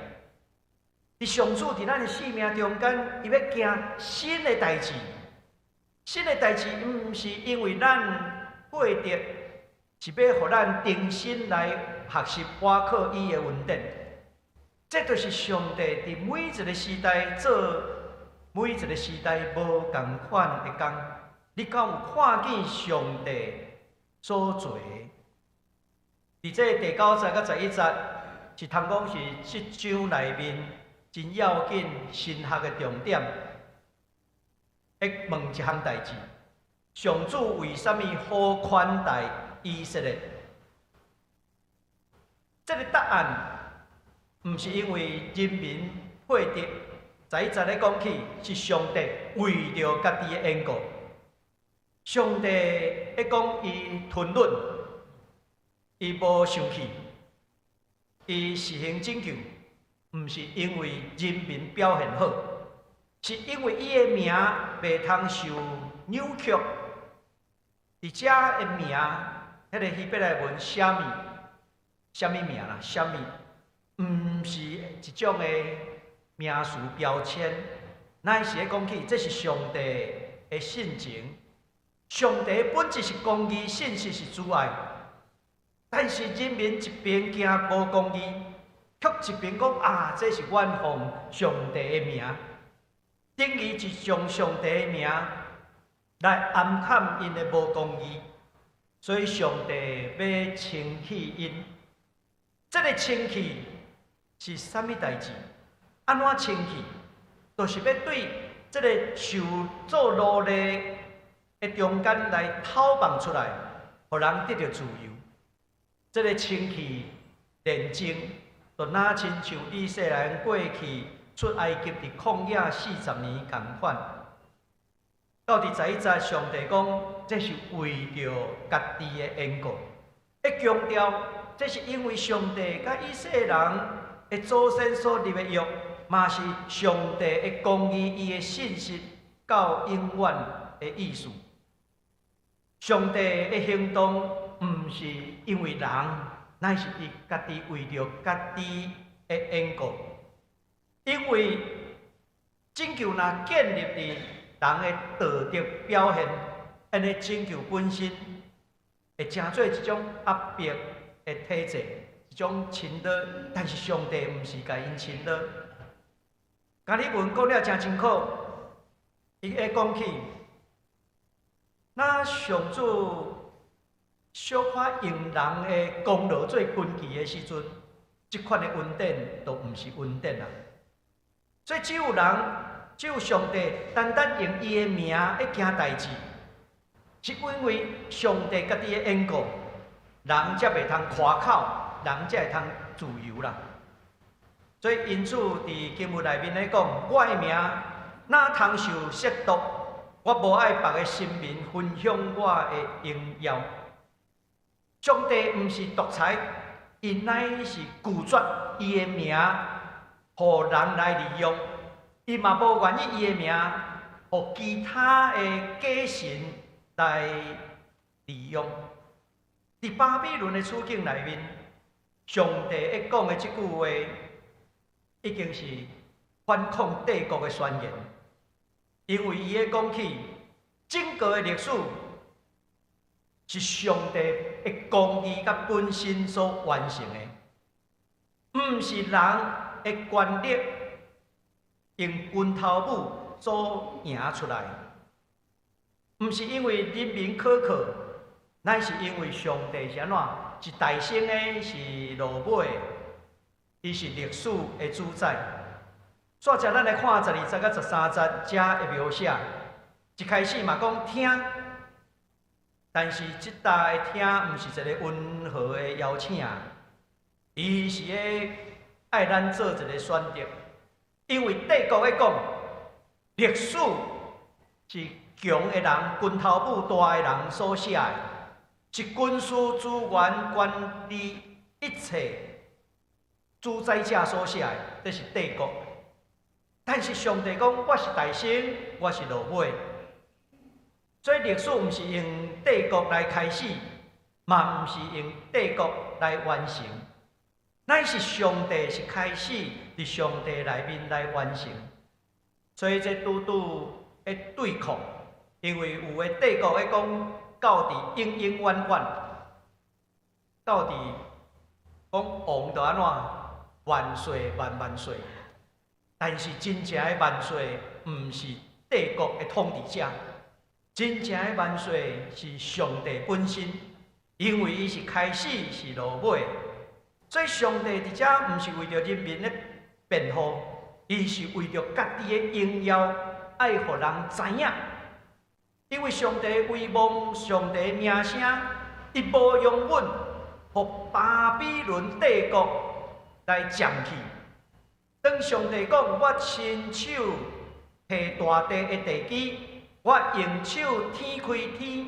佇上主佇咱的生命中間，伊欲行新的代誌，新的代誌毋是因為咱配得，是欲予咱重新來學習倚靠伊的恩典。這就是上帝佇每一個時代做每一個時代無仝款的工。你敢有看見上帝所做的？佇這第九節佮11節，是通講是這章內面真要緊神學的重點。欲問一項代誌：上主為啥物好款待以色列？這個答案毋是因為人民配得，11節咧講起是上帝為著家己的緣故。上帝咧講伊吞忍，伊無生氣，伊實行拯救，毋是因為人民表現好，是因為伊的名袂通受扭曲。佇遮的名，彼個希伯來文啥物？啥物名啦？啥物？毋是一種的名詞標籤，乃是咧講起，這是上帝的性情。上帝本質是公義，信實是慈愛。但是人民一邊行無公義，卻一邊講啊，這是阮奉上帝的名，等於是將上帝的名來掩蓋𪜶的無公義，所以上帝欲清棄𪜶。這個清棄是啥物代誌？按怎清氣？就是欲對這个受做奴隸的中間來討放出來，予人得著自由。這个清氣煉淨，就若親像以色列人過去出埃及佇曠野40年仝款。到佇11節，上帝講，這是為著家己的緣故，會強調這是因為上帝佮以色列人的祖先所立的約，嘛是上帝的公義，伊的信實到永遠的意思。上帝的行動毋是因為人，乃是伊家己為著家己的緣故。因為拯救若建立佇人的道德表現，按呢拯救本身會成做一種壓迫的體制，一種侵略。但是上帝毋是共𪜶侵略。加爾文講了誠清楚，伊會講起，若上主小可用人的功勞做根基的時陣，這款的恩典就毋是恩典啊。所以只有人，只有上帝單單用伊的名咧行代誌，是因為上帝家己的緣故，人才袂通誇口，人才會通自由啦。所以因此佇經文內面咧講，我的名哪通受褻瀆？我無愛別个神明分享我的榮耀。上帝毋是獨裁，伊乃是拒絕伊的名，予人來利用。伊嘛無願意伊的名，予其他的假神來利用。佇巴比倫的處境內面，上帝咧講的這句話，已經是反抗帝國的宣言。因為伊咧講起整個的歷史是上帝的公義佮本身所完成的，毋是人的權力用拳頭母所贏出來，毋是因為人民可靠，乃是因為上帝是按怎？是大先的，是落尾的，伊是歷史的主宰。煞來咱來看12節佮13節，遮的描寫，一開始嘛講聽，但是這搭的聽毋是一个溫和的邀請，伊是咧愛咱做一个選擇，因為帝國咧講，歷史是強的人、拳頭母大的人所寫的，是軍事資源管理一切主宰者所寫的，這是帝國。但是上帝講，我是大先，我是落尾，所以歷史毋是用帝國來開始，嘛毋是用帝國來完成，乃是上帝是開始，佇上帝內面來完成。所以這拄拄的對抗，因為有的帝國咧講到佇永永遠遠，到佇講王就按怎萬歲萬萬歲。但是真正的萬歲毋是帝國的統治者，真正的萬歲是上帝本身，因為伊是開始是落尾，所以上帝佇遮毋是為著人民咧辯護，伊是為著家己的榮耀，愛予人知影。因為上帝威望、上帝名聲，伊無容忍，予巴比倫帝國來佔去。當上帝講，我親手提大地的地基，我用手天開天，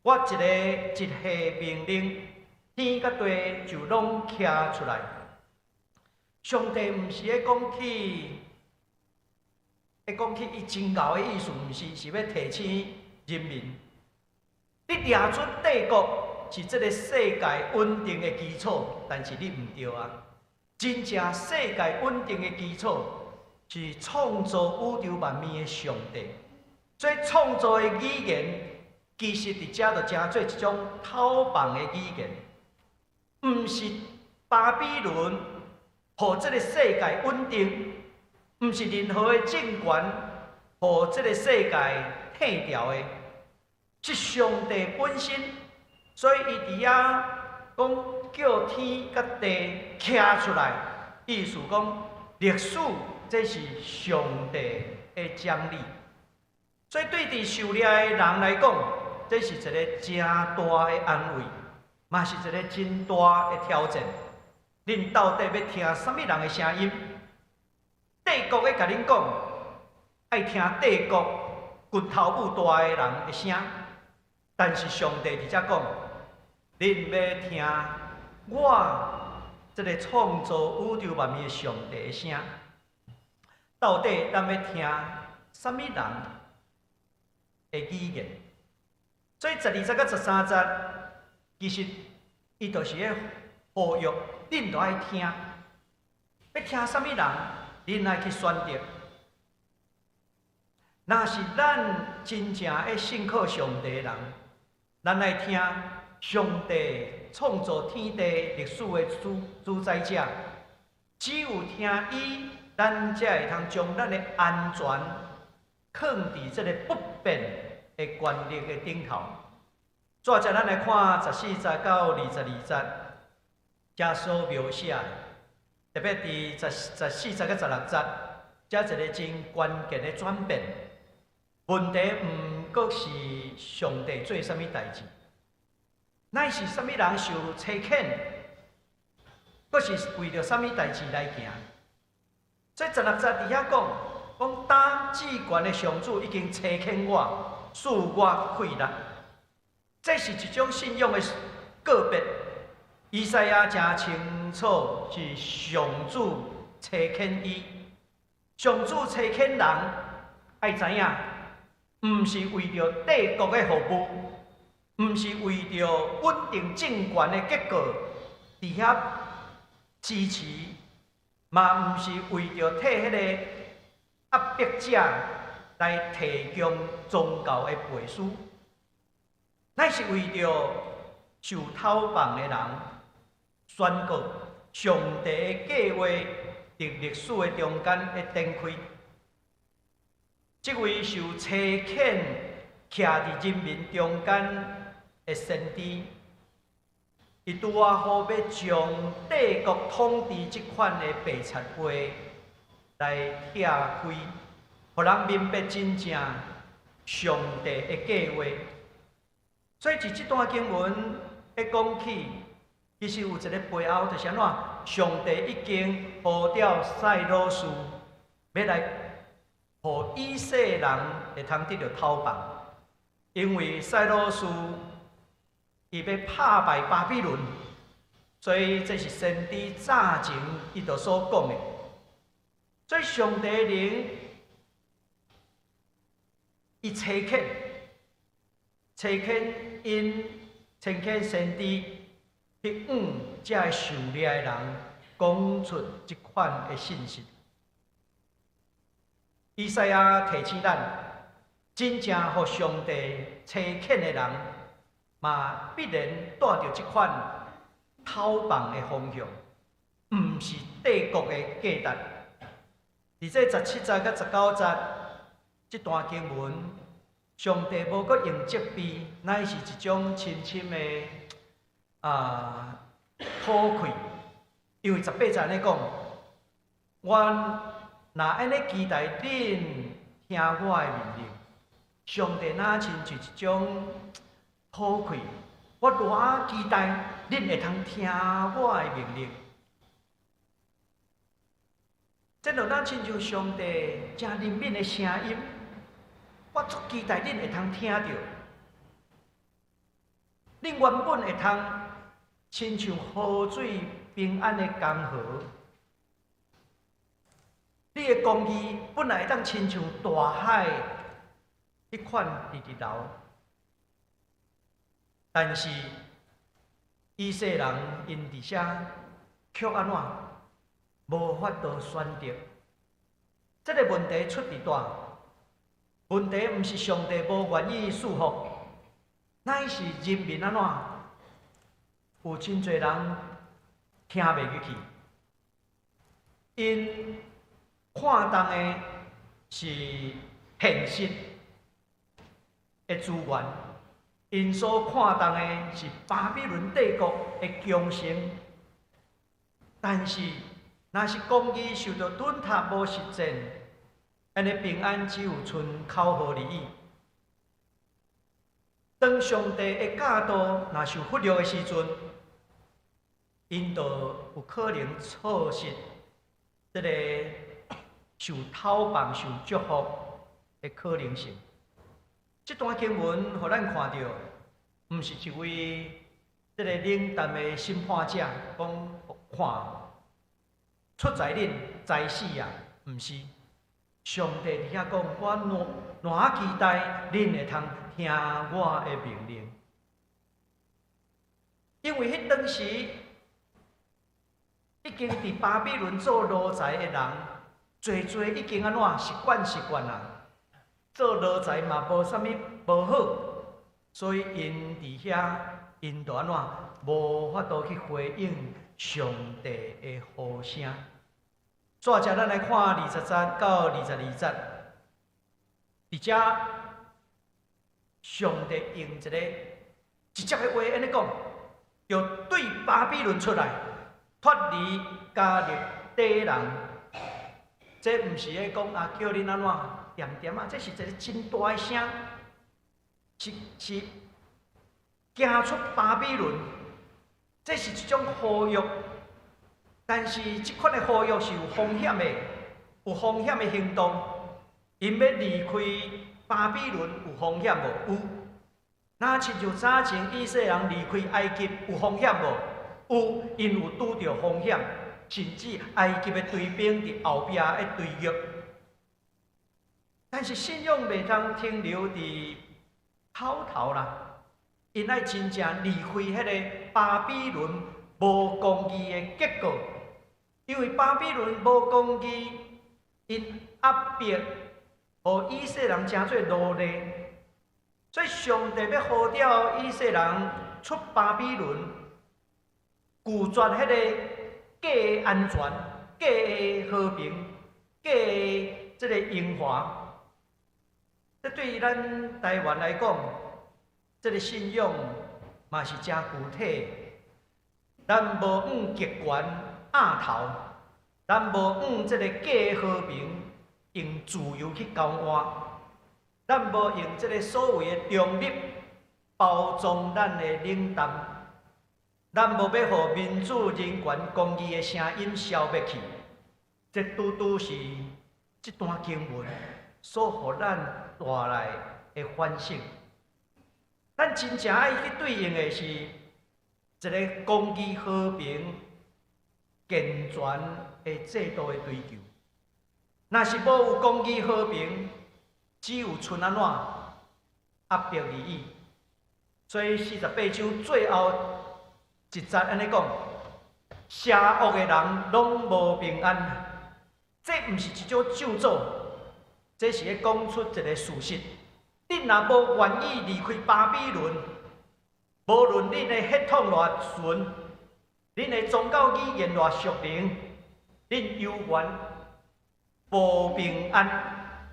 我一个一下命令，天佮地就攏徛出來。上帝毋是咧講起，咧講起伊真𠢕的意思，毋是，是欲提醒人民。你掠準帝國是這个世界穩定的基礎，但是你毋對啊！真正世界穩定的基礎是創造宇宙萬物的上帝。所以創造的語言，其實佇遮就成做一種討放的語言，毋是巴比倫予這个世界穩定，毋是任何的政權予這个世界退掉的，是上帝本身。所以伊佇遐講叫天佮地徛出來，意思講歷史這是上帝的獎勵。所以對佇受掠的人來講，這是一个誠大的安慰，嘛是一个真大的挑戰。恁到底欲聽啥物人的聲音？帝國咧共恁講，愛聽帝國骨頭母大的人的聲，但是上帝佇遮講，恁欲聽我這个創造宇宙萬物的上帝的聲。到底咱欲聽啥物人的語言？所以12節佮13節，其實伊就是咧呼籲，恁都愛聽。欲聽啥物人，恁愛去選擇。若是咱真正愛信靠上帝的人，咱愛聽上帝創造天地歷史的主宰者，只有聽伊，咱才會通將咱的安全囥佇這个不變的權力的頂頭。接著咱來看14節到22節，遮所描寫的，特別佇14節佮16節，遮一个真關鍵的轉變。問題毋閣是上帝做啥物代誌，乃是啥物人受差遣，閣是為著啥物代誌來行。所以16節佇遐講，講當至懸的上主已經差遣我，賜我氣力。這是一種信仰的告別。以賽亞誠清楚是上主差遣伊，上主差遣人，愛知影，毋是為著帝國的服務，毋是為著穩定政權的結果，佇遐支持，嘛毋是為著替彼個壓迫者來提供宗教的背書，乃是為著受討放的人宣告上帝的計劃佇歷史的中間的展開。這位受差遣徛佇人民中間的先知，伊拄仔好欲將帝國統治這款的白賊話來拆開，予人明白真正上帝的計劃。所以，佇這段經文一講起，其實有一个背後，就是按怎？上帝已經呼召賽羅斯，欲來予以色列人會通得著討放，因為賽羅斯伊欲拍敗巴比倫，所以這是先知早前伊就所講的。所以上帝靈伊差遣，差遣𪜶差遣先知去向這个受掠的人講出這款的信息。以賽亞提醒咱，真正予上帝差遣的人，嘛必然帶著這款討放的方向，毋是帝國的價值。佇這17節佮19節這段經文，上帝無閣用責備，乃是一種深深的抱愧。因為18節按呢講，我若按呢期待恁聽我的命令，上帝若親像一種抱愧，我偌期待恁會通聽我的命令。這就若親像上帝誠憐憫的聲音，我足期待恁會通聽著。恁原本會通親像河水平安的江河，你的公義本來會當親像大海彼款直直流，但是以色列人𪜶佇遮卻按怎無法度選擇？這个問題出佇佗？問題毋是上帝無願意賜福，乃是人民按怎？有真濟人聽袂入去，𪜶看重的是現實的資源，𪜶所看重的是巴比倫帝國的強盛。但是，若是公義受著踐踏無實踐，按呢平安只有賰口號而已。當上帝的教導若受忽略的時陣，𪜶就有可能錯失這个受討幫、受祝福的可能性。這段經文予咱看著，毋是一位這个冷淡的審判者講看出在恁知死啊，毋是。上帝佇遐講，我偌偌期待恁會通聽我的命令，因為彼當時已經佇巴比倫做奴才的人，濟濟已經按怎習慣習慣啊，做奴才嘛無啥物無好，所以𪜶佇遐，𪜶就按怎無法度去回應上帝的呼聲。煞來咱來看20節到22節，佇遮上帝用一個直接的話按呢講，著對巴比倫出來，脫離迦勒底人。這毋是咧講啊，叫恁按怎恬恬啊，這是一個真大的聲，是行出巴比倫，這是一種呼籲。但是這款的呼籲是有風險的，有風險的行動。𪜶欲離開巴比倫有風險無？有。若親像早前以色列人離開埃及有風險無？有，𪜶有拄著風險，甚至埃及的追兵佇後壁咧追擊。但是信仰袂通停留佇口頭啦，𪜶愛真正離開彼个巴比倫無公義的結果，因為巴比倫無公義，𪜶壓迫，予以色列人成做奴隸，所以上帝欲呼召以色列人出巴比倫，拒絕彼個假的安全、假的和平、假的這个榮華。這對於咱台灣來講，這个信仰嘛是誠具體。咱無向極權壓頭，咱無向這个假和平用自由去交換，咱無用這个所謂的中立包裝咱的冷淡，咱無欲予民主、人權、公義的聲音消滅去。這拄拄是這段經文所予咱帶來的反省。咱真正愛去對應的是一个公義、和平、健全的制度的追求。若是無有公義和平，只有賰按怎壓迫而已。所以48章最後一節按呢講：邪惡的人攏無平安。這毋是一種咒詛，這是咧講出一个事實。恁若無願意離開巴比倫，無論恁的血統偌純，恁的宗教語言偌屬靈，恁猶原無平安。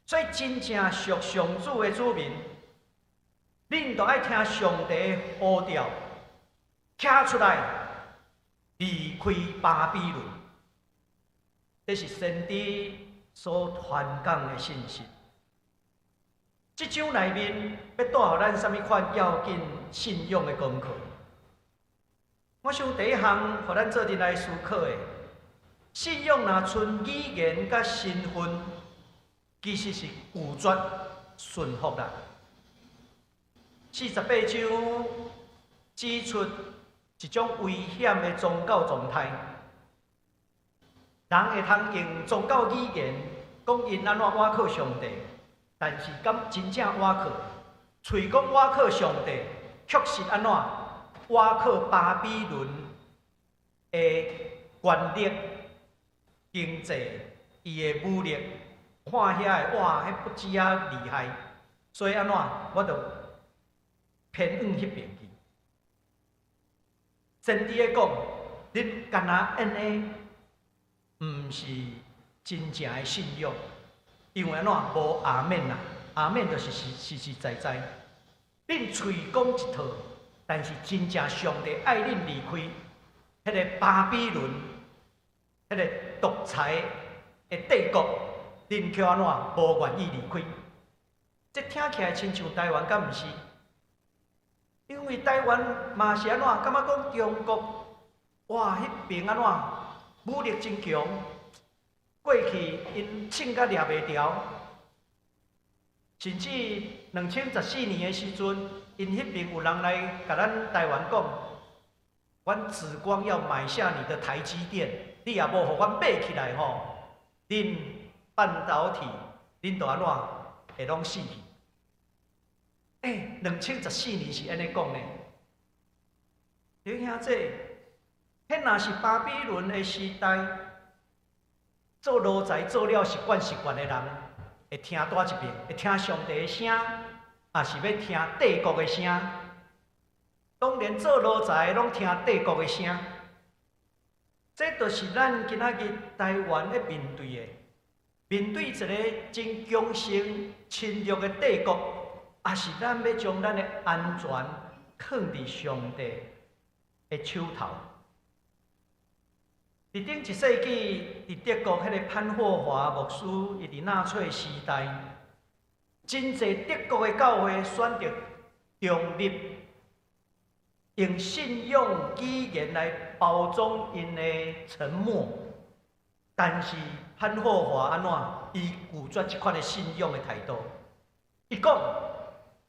所以真正屬上主的子民，恁著愛聽上帝的呼召，徛出來離開巴比倫。這是先知所傳講的信息。這章內面欲帶予咱啥物款要緊信仰的功課？我想第一項，予咱做陣來思考的，信仰若賰語言佮身份，其實是拒絕順服啦。48章指出一種危險的宗教狀態，人會通用宗教語言講𪜶按怎倚靠上帝，但是敢真正倚靠？喙講倚靠上帝，確實按怎倚靠巴比倫的權力、經濟、伊的武力，看遐的哇，彼不止仔厲害，所以按怎我就偏往彼邊去。先知咧講，恁敢若按呢，毋是真正的信仰，因為按怎無阿們啦，阿們就是實實實在在。恁喙講一套，但是真正上帝愛恁離開彼个巴比倫。彼个獨裁的帝國，恁卻按怎無願意離開？這聽起來親像台灣，敢毋是？因為台灣嘛是按怎，感覺講中國，哇，彼爿按怎武力真強，過去𪜶銃甲掠袂牢，甚至2014年的時陣，𪜶彼爿有人來共咱台灣講，阮紫光要買下你的台積電，你也無予阮買起來吼，恁半導體恁就按怎會攏死去？欸，2014年是按呢講呢。弟兄姊，彼若是巴比倫的時代，做奴才做了習慣習慣的人，會聽佗一爿？會聽上帝的聲，抑是欲聽帝國的聲？當然做奴才攏聽帝國的聲。這就是咱今仔日台灣咧面對的，面對一個真強盛侵略的帝國，抑是咱欲將咱的安全囥佇上帝的手頭。佇頂一世紀，佇德國彼個潘霍華牧師，伊佇納粹時代，真濟德國的教會選擇中立，用信仰語言來包裝𪜶的沉默。但是潘霍華按怎？伊拒絕這款的信仰的態度。伊講，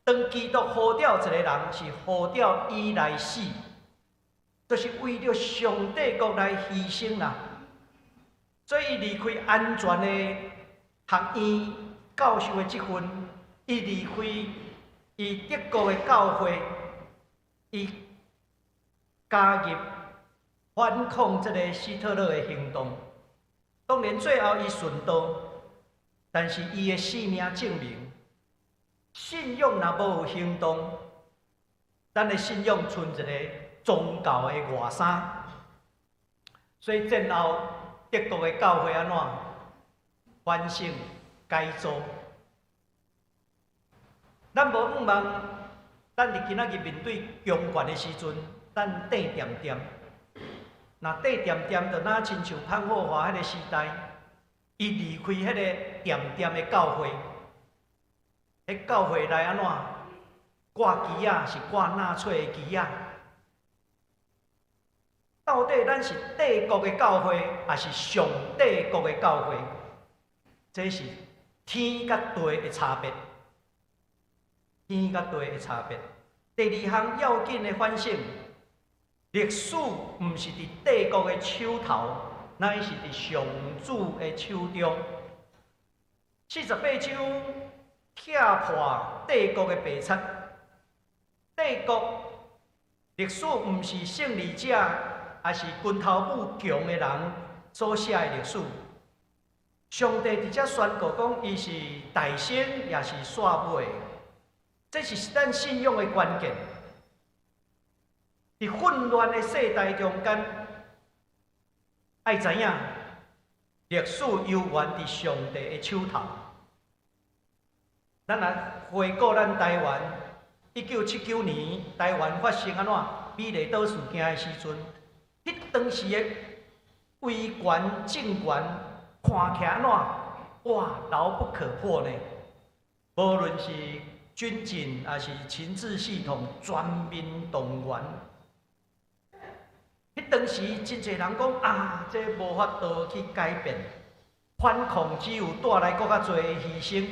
當基督呼召一個人，是呼召伊來死，就是為著上帝國來犧牲啦。所以伊離開安全的學院教授的職份，伊離開伊德國的教會，伊加入反抗這个希特勒的行動。當然最後伊殉道，但是伊的性命證明，信仰若無行動，咱的信仰賰一个宗教的外衫。所以戰後德國的教會按怎反省改造？咱無向望，咱佇今仔日面對強權的時陣，咱硩恬恬。若硩恬恬，就若親像潘霍華彼个時代，伊離開彼個恬恬的教會，彼教會來按怎掛旗仔，是掛納粹的旗仔。到底咱是帝國的教會，抑是上帝國的教會？這是天佮地的差別，天佮地的差別。第二項要緊的反省，歷史毋是佇帝國的手頭，乃是佇上主的手中。48章拆破帝國的白賊，帝國歷史毋是勝利者，抑是拳頭母強的人所寫的歷史。上帝佇遮宣告講，伊是大先，也是煞尾。這是咱信仰的關鍵。佇混亂的世代中間，愛知影歷史猶原佇上帝的手頭。咱來回顧咱台灣，1979年台灣發生按怎美麗島事件的時陣，彼當時的威權政權看起來按怎？哇，牢不可破呢！無論是軍警抑是情治系統，全面動員。彼當時真濟人講啊，這無法度去改變，反抗只有帶來閣較濟的犧牲。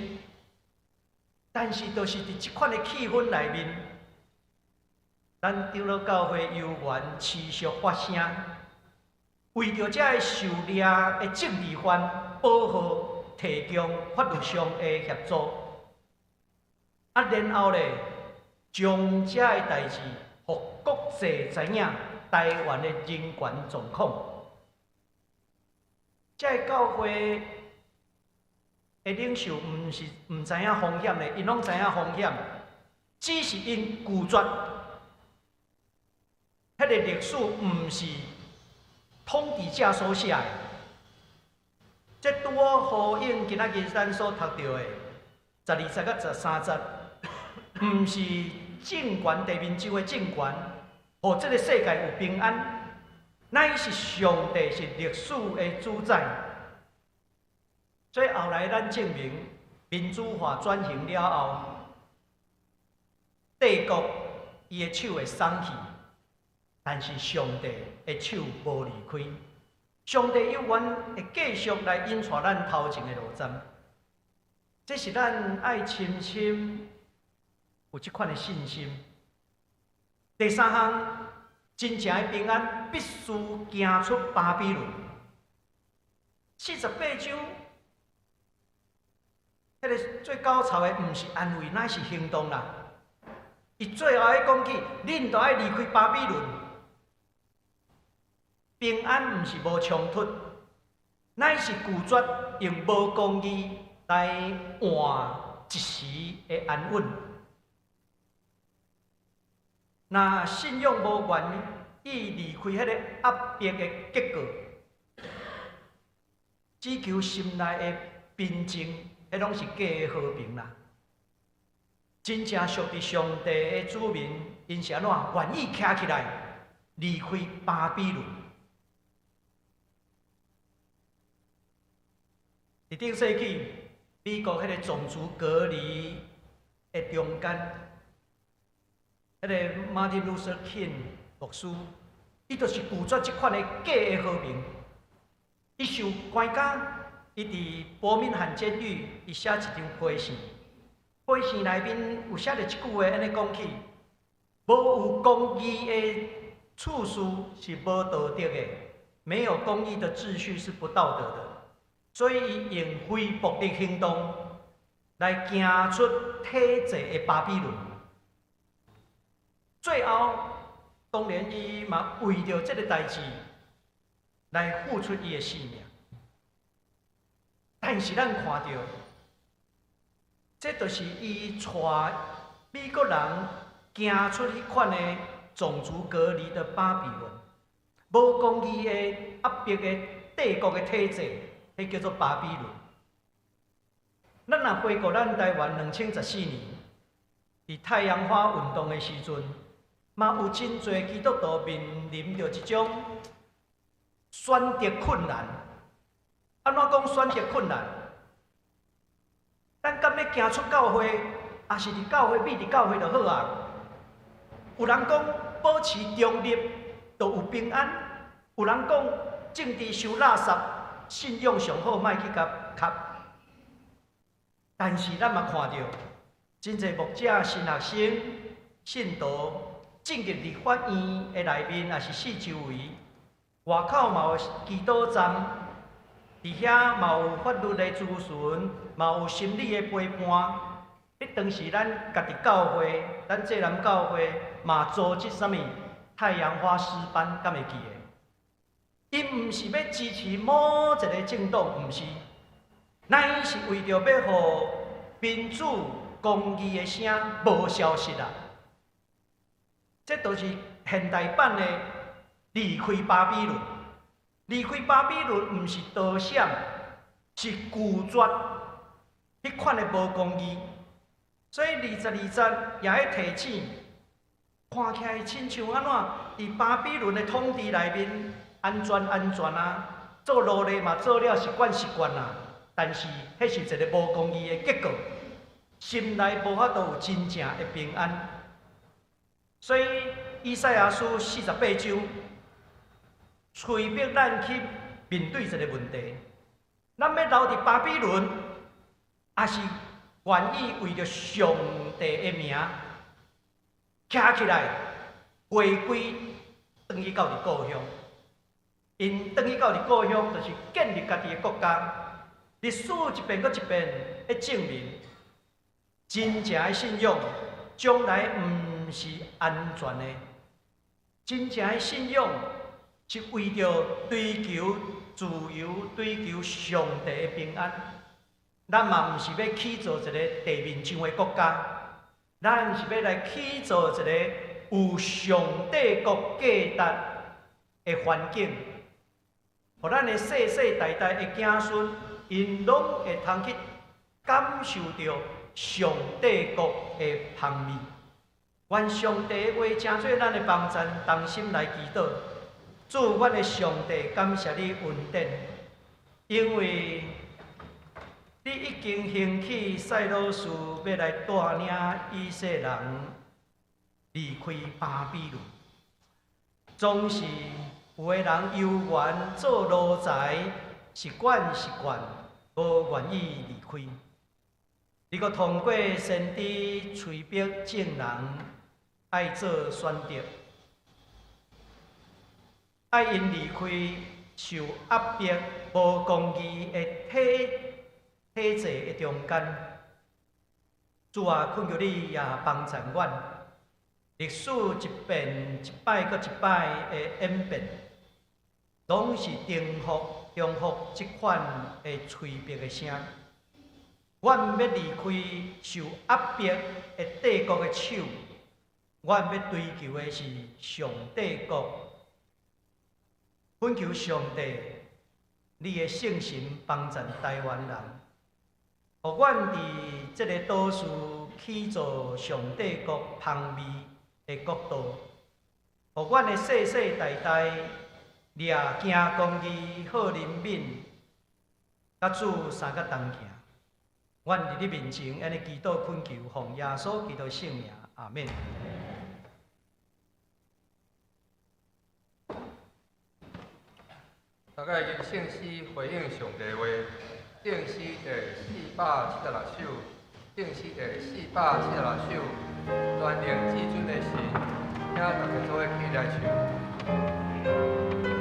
但是，就是佇這款的氣氛內面，咱長老教會猶原持續發聲，為著這个受掠的政治犯保護提供法律上的協助。啊，然後咧，將這个代誌，予國際知影台灣的人權狀況。這个教會的領袖毋是毋知影風險的，𪜶攏知影風險，只是𪜶拒絕。彼个歷史毋是統治者所寫的，這拄好呼應今仔日咱所讀著的12節佮13節，毋是政權地面上的政權，予這个世界有平安，乃是上帝是歷史的主宰。所以後來咱證明民主化轉型了後，帝國伊的手會鬆去，但是上帝的手無離開。上帝猶原會繼續來引帶咱頭前的路針。這是咱愛深深有這款的信心。第三項，真正的平安必須行出巴比倫。48章，彼個最高潮的毋是安慰，乃是行動啦。伊最後咧講起，恁都愛離開巴比倫。平安毋是無衝突，乃是拒絕用無公義來換一時的安穩。若信仰無願意離開彼個壓迫的結果，只求心內的平靜，彼攏是假的和平啦。真正屬佇上帝的子民，𪜶是按怎願意徛起來離開巴比倫？佇頂世紀，美國彼個種族隔離的中間，彼個馬丁路德金牧師，伊就是拒絕這款的假的和平。伊受關監，伊佇伯明翰監獄，伊寫一張批信，批信內面有寫著一句話，按呢講起：無有公義的秩序是無道德的，沒有公義的秩序是不道德的。所以，伊用非暴力行動來行出體制的巴比倫。最後，當然伊嘛為著這个代誌來付出伊的性命。但是，咱看著，這就是伊帶美國人行出彼款的種族隔離的巴比倫，無公義的壓迫的帝國的體制。彼叫做巴比倫。咱若回顧咱台灣2014年，佇太陽花運動的時陣，嘛有真濟基督徒面臨著一種選擇困難。按怎講選擇困難？咱敢欲行出教會，抑是佇教會秘佇教會就好啊？有人講保持中立就有平安，有人講政治傷垃圾。信仰上好，莫去共插。但是咱嘛看著，真濟牧者、神學生、信徒進入立法院的內面，抑是四周圍，外口嘛有祈禱站，佇遐嘛有法律的諮詢，嘛有心理的陪伴。彼當時咱家己教會，咱濟南教會嘛組織啥物太陽花詩班，敢會記得？𪜶毋是欲支持某一个政黨，毋是，乃是為著欲予民主公義的聲無消失啊！這就是現代版的離開巴比倫。離開巴比倫毋是逃閃，是拒絕彼款的無公義。所以22節也咧提醒，看起來親像按怎佇巴比倫的統治內面。安全安全啊，做奴隸嘛做了習慣習慣啊，但是彼是一个無公義的結果，心內無法度有真正的平安。所以以賽亞書48章，催逼咱去面對這个問題：咱欲留佇巴比倫，抑是願意為著上帝的名，徛起來，回歸轉去到佇故鄉。𪜶轉去到佇故鄉，就是建立家己的國家。歷史一遍閣一遍咧證明，真正的信仰將來毋是安全的。真正的信仰是為著追求自由、追求上帝的平安。咱嘛毋是欲起造一个地面上的國家，咱是欲來起造一个有上帝國價值的環境，予咱的世世代代的子孫，𪜶攏會通去感受著上帝國的芳味。願上帝的話成做咱的幫贊，同心來祈禱。主，阮的上帝，感謝你恩典，因為你已經興起賽羅斯，欲來帶領以色列人離開巴比倫。總是有的人猶原做奴才，習慣習慣，無願意離開。你閣通過先知催逼眾人愛做選擇，愛𪜶離開受壓迫、無公義的體制的中間。主啊，懇求你也幫助阮。歷史一遍一擺閣一擺的演變，攏是重複重複這款的催逼的聲。阮欲離開受壓迫的帝國的手，阮欲追求的是上帝國。懇求上帝，你的聖神幫助臺灣人，予阮佇這个島嶼起造上帝國芳味的國度，予阮的世世代代掠行公義、好憐憫，佮主相佮同行。阮佇你面前按呢祈禱懇求，奉耶穌基督聖名，阿免。
大家用聖詩回應上帝話，聖詩第476首，聖詩第476首，全能至尊的神，請大家做伙起來唱。
全能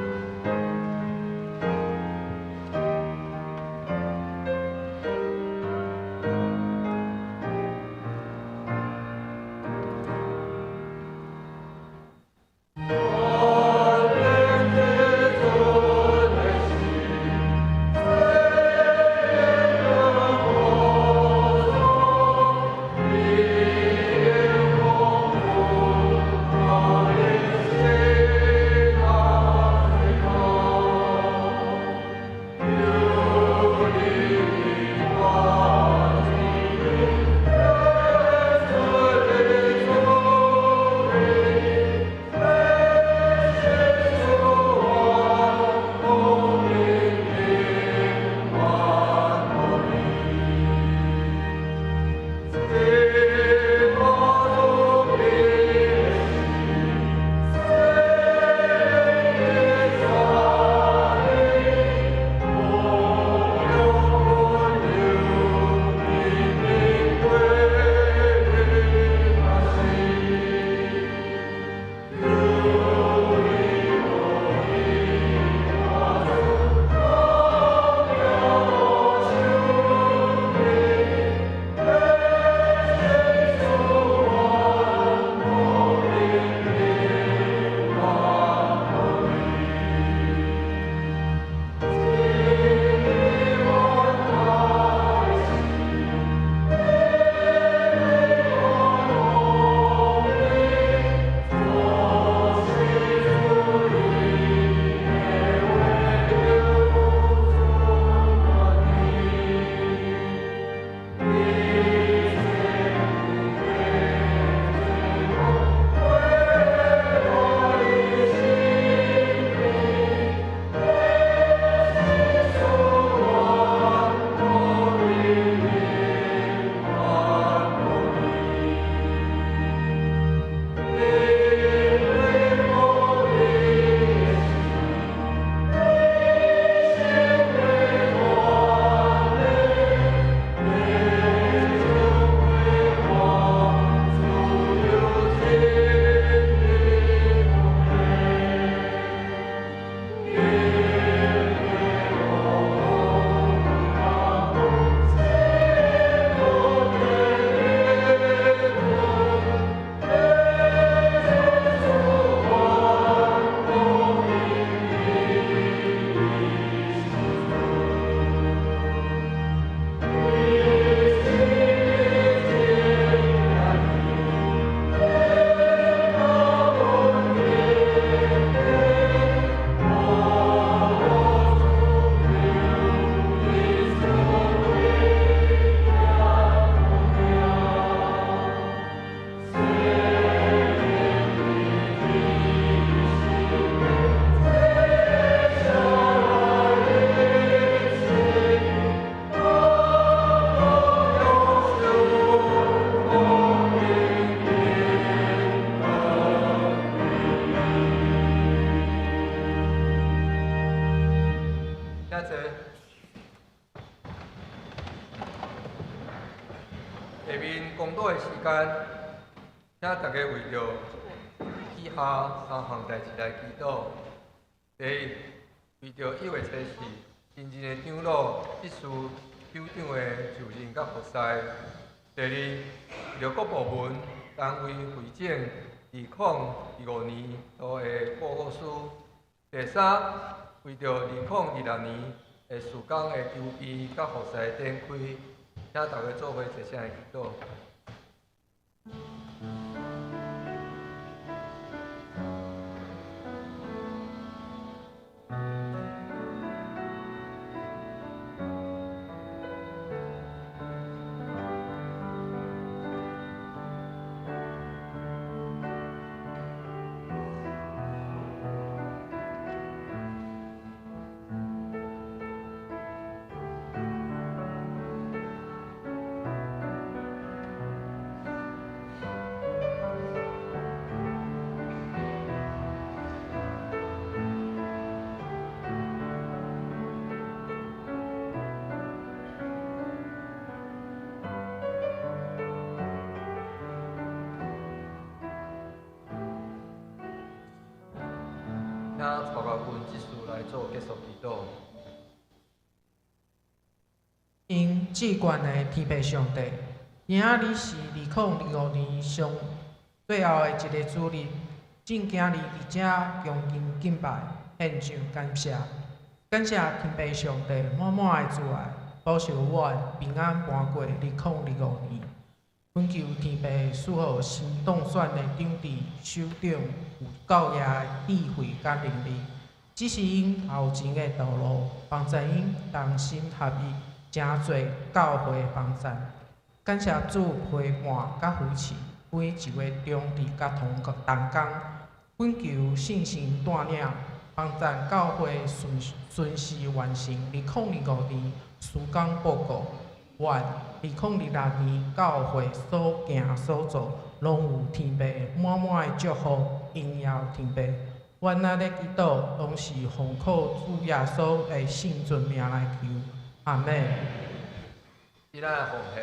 請坐。下面公道的時間，請大家為著以下三項代誌來祈禱。第一，為著1月初4新任的長老、執事、首長的就任佮服侍。第二，為著各部門、單位會長2025年度的報告書。第三，為著2026年的事工的籌備佮服侍展開，請大家做伙齊聲來祈禱。請曹國軍執事來做結束祈禱。
因至懸的天父上帝，今仔日是2025年上最後的一个主日，正今日佇遮恭敬敬拜，獻上感謝，感謝天父上帝滿滿的慈愛，保守阮平安盤過2025年。懇求天父賜予新當選的長治首長有夠額的智慧佮能力，指示𪜶後前的道路，幫助𪜶同心合意，成做教會的幫贊。感謝主陪伴佮扶持每一位長治佮同工，懇求聖神帶領，幫贊教會順順時完成2025年事工報告。願2026年教會所行所做，攏有天父滿滿的祝福，榮耀天父。阮仔咧祈禱，攏是奉靠主耶穌的聖尊名來求，阿們。
以咱的奉獻。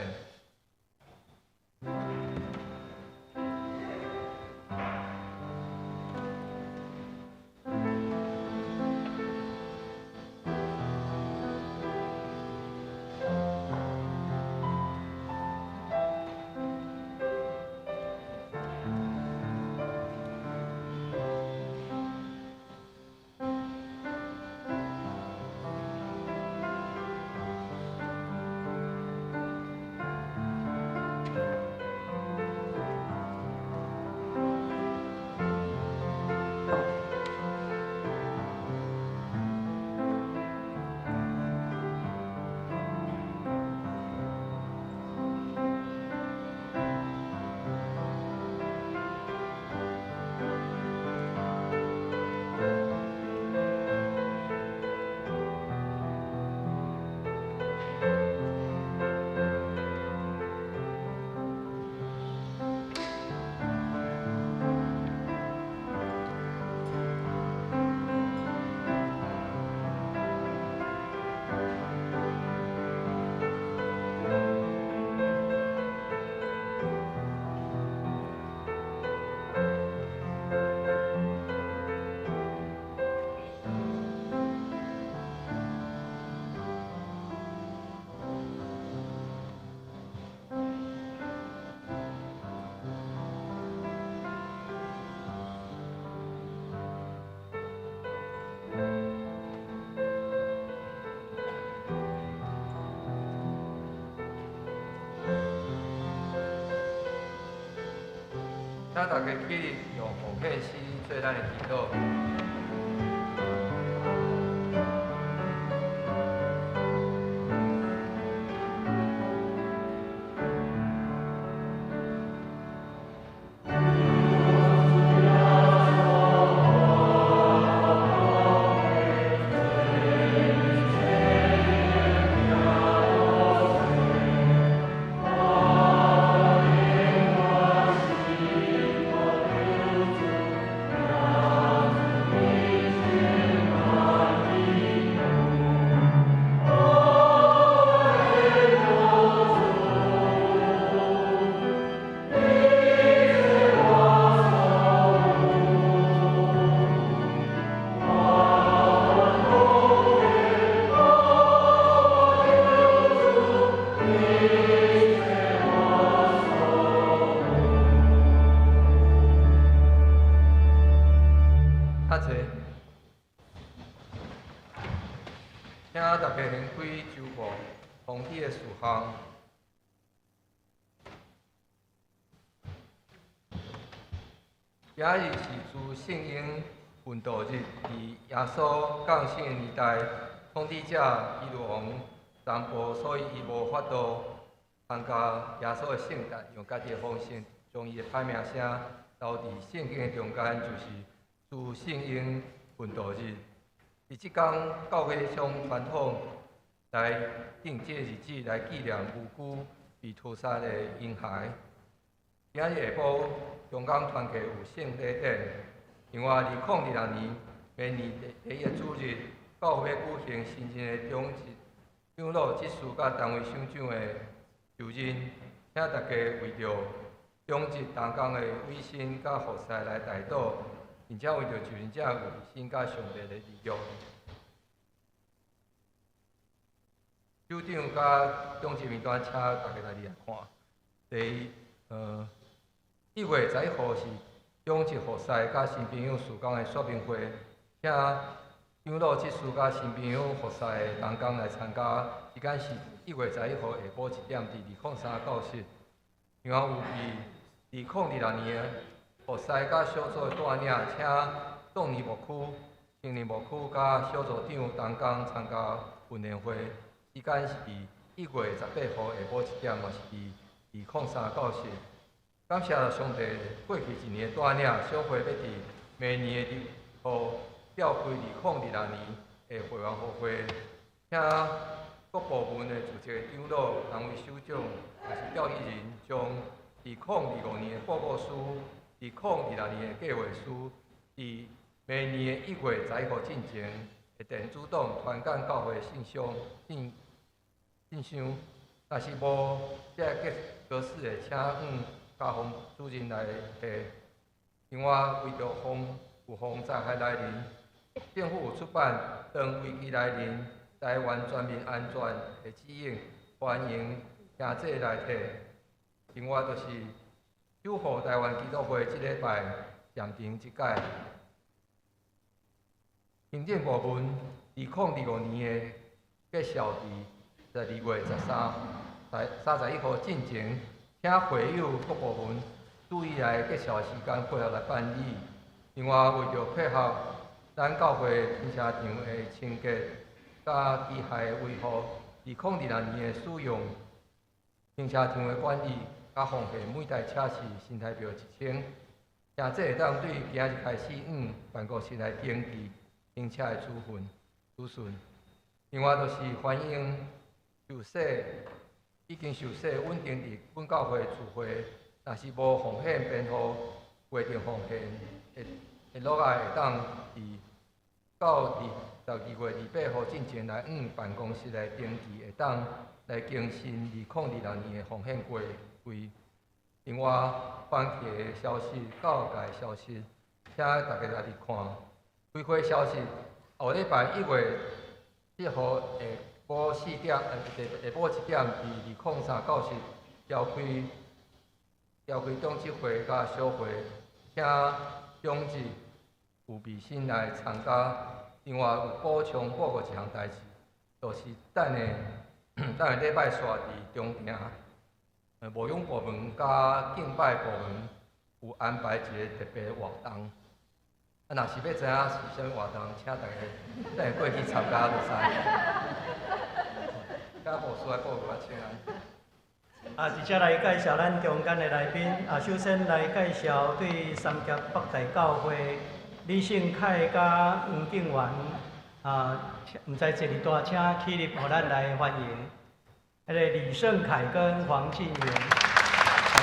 請大家起立，用奉獻詩做咱的祈禱。
Amen.
請大家掀開周報通知的事項。今日是諸聖嬰奮鬥日，佇耶穌降生的年代，統治者希律王殘暴，所以伊無法度參加耶穌的聖誕，用家己的方式將伊的歹名聲留佇聖經的中間，就是諸聖嬰奮鬥日。佇這工，教會將傳統來定這日子來紀念無辜被屠殺的嬰孩。今日下晡，中港團契有聖禮典。另外，2026年明年第一個主日，教會舉行新任的長執、長老執事佮單位首長的就任，請大家為著長執同工的委身佮服侍來代禱，並且為著就任者委身佮上帝的利用。首長佮長執名單，請大家來來看。第1月11號是長執服侍佮新朋友事工的說明會，請長老執事佮新朋友服侍的同工來參加。時間是1月11號下晡1點，佇203教室。另外有佇2026年的服侍佮小組的帶領，請壯年牧區、青年牧區佮小組長同工參加訓練會。時間是佇1月18號下晡1點，嘛是佇203教室。感謝上帝，過去一年的帶領，小會欲佇明年的2號召開2026年的會員大會，請各部門的負責長老、單位首長，也是調議人，將2025年的報告書、2026年的計劃書，佇明年的1月11號進前，會電子檔傳送教會信箱信信箱。若是無這個格式的，請向家訪主任來提。另外，為著防有風災害來臨，政府有出版《當危機來臨，台灣全民安全》的指引，歡迎兄弟來提。另外，就是守護台灣基督會這禮拜暫停一擺。行政部門2025年的介紹，佇12月13、31號進前，請會友各部門注意來介紹時間配合來辦理。另外，為著配合咱教會停車場的清潔佮機械的維護，2026年的使用停車場的管理佮奉獻，每台車是新台幣1000。兄弟會當對今日開始，向辦公室來登記停車的處分資訊。另外，就是歡迎受洗已經受洗穩定佇本教會聚會，若是無奉獻編號規定奉獻的的落來，會當佇到佇12月28號進前來向辦公室來登記，會當來更新2026年的奉獻規規。另外，番茄的消息、教界消息，請大家來看。開會消息，後禮拜1月7號下晡4點，下下晡1點，佇203教室召開長執會佮小會，請長執有備審來參加。另外有補充報告一項代誌，就是等下等下禮拜煞佇中庭，牧養部門佮敬拜部門有安排一個特別活動。啊，若是欲知影是啥物活動，請大家等下過去參加就知。請牧師來報告，請安。
啊，佇遮來介紹咱中間的來賓。啊，首先來介紹對三峽北大教會李勝凱佮黃敬元。啊，毋知坐佇大，請起立，予咱來歡迎。彼個李勝凱跟黃敬元，歡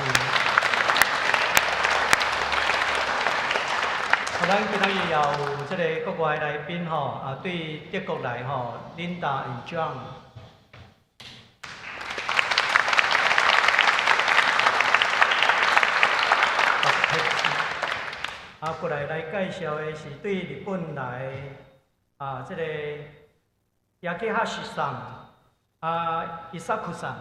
迎。啊，咱今仔日也有這个國外來賓吼，啊，對德國來吼，Linda and John。啊，過來來介紹的是對日本來啊，這个亞基哈西桑啊，伊薩庫桑。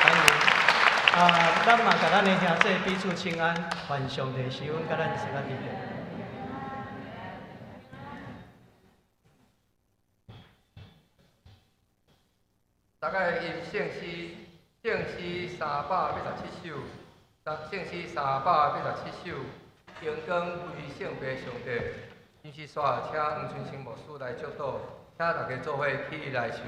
歡迎。啊，咱嘛共咱的兄弟彼此請安，願上帝賜恩佮咱相佮佇咧。
大概吟圣诗，圣诗387首，圣诗387首，荣光归圣父上帝。今时煞请黄春生牧师来祝祷，请大家做伙起来唱。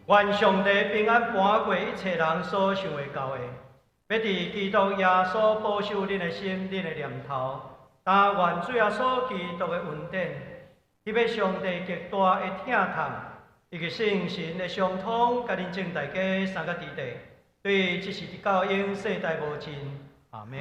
愿上帝平安搬过一切人所想會到的，欲佇基督耶穌保守恁的心、恁的念頭。但願主耶穌基督的恩典，彼个上帝極大的疼痛，以及聖神的相通，佮恁眾大家三個弟弟，對這時直到永世代無盡。阿們。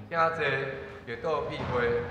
請坐，月度必會。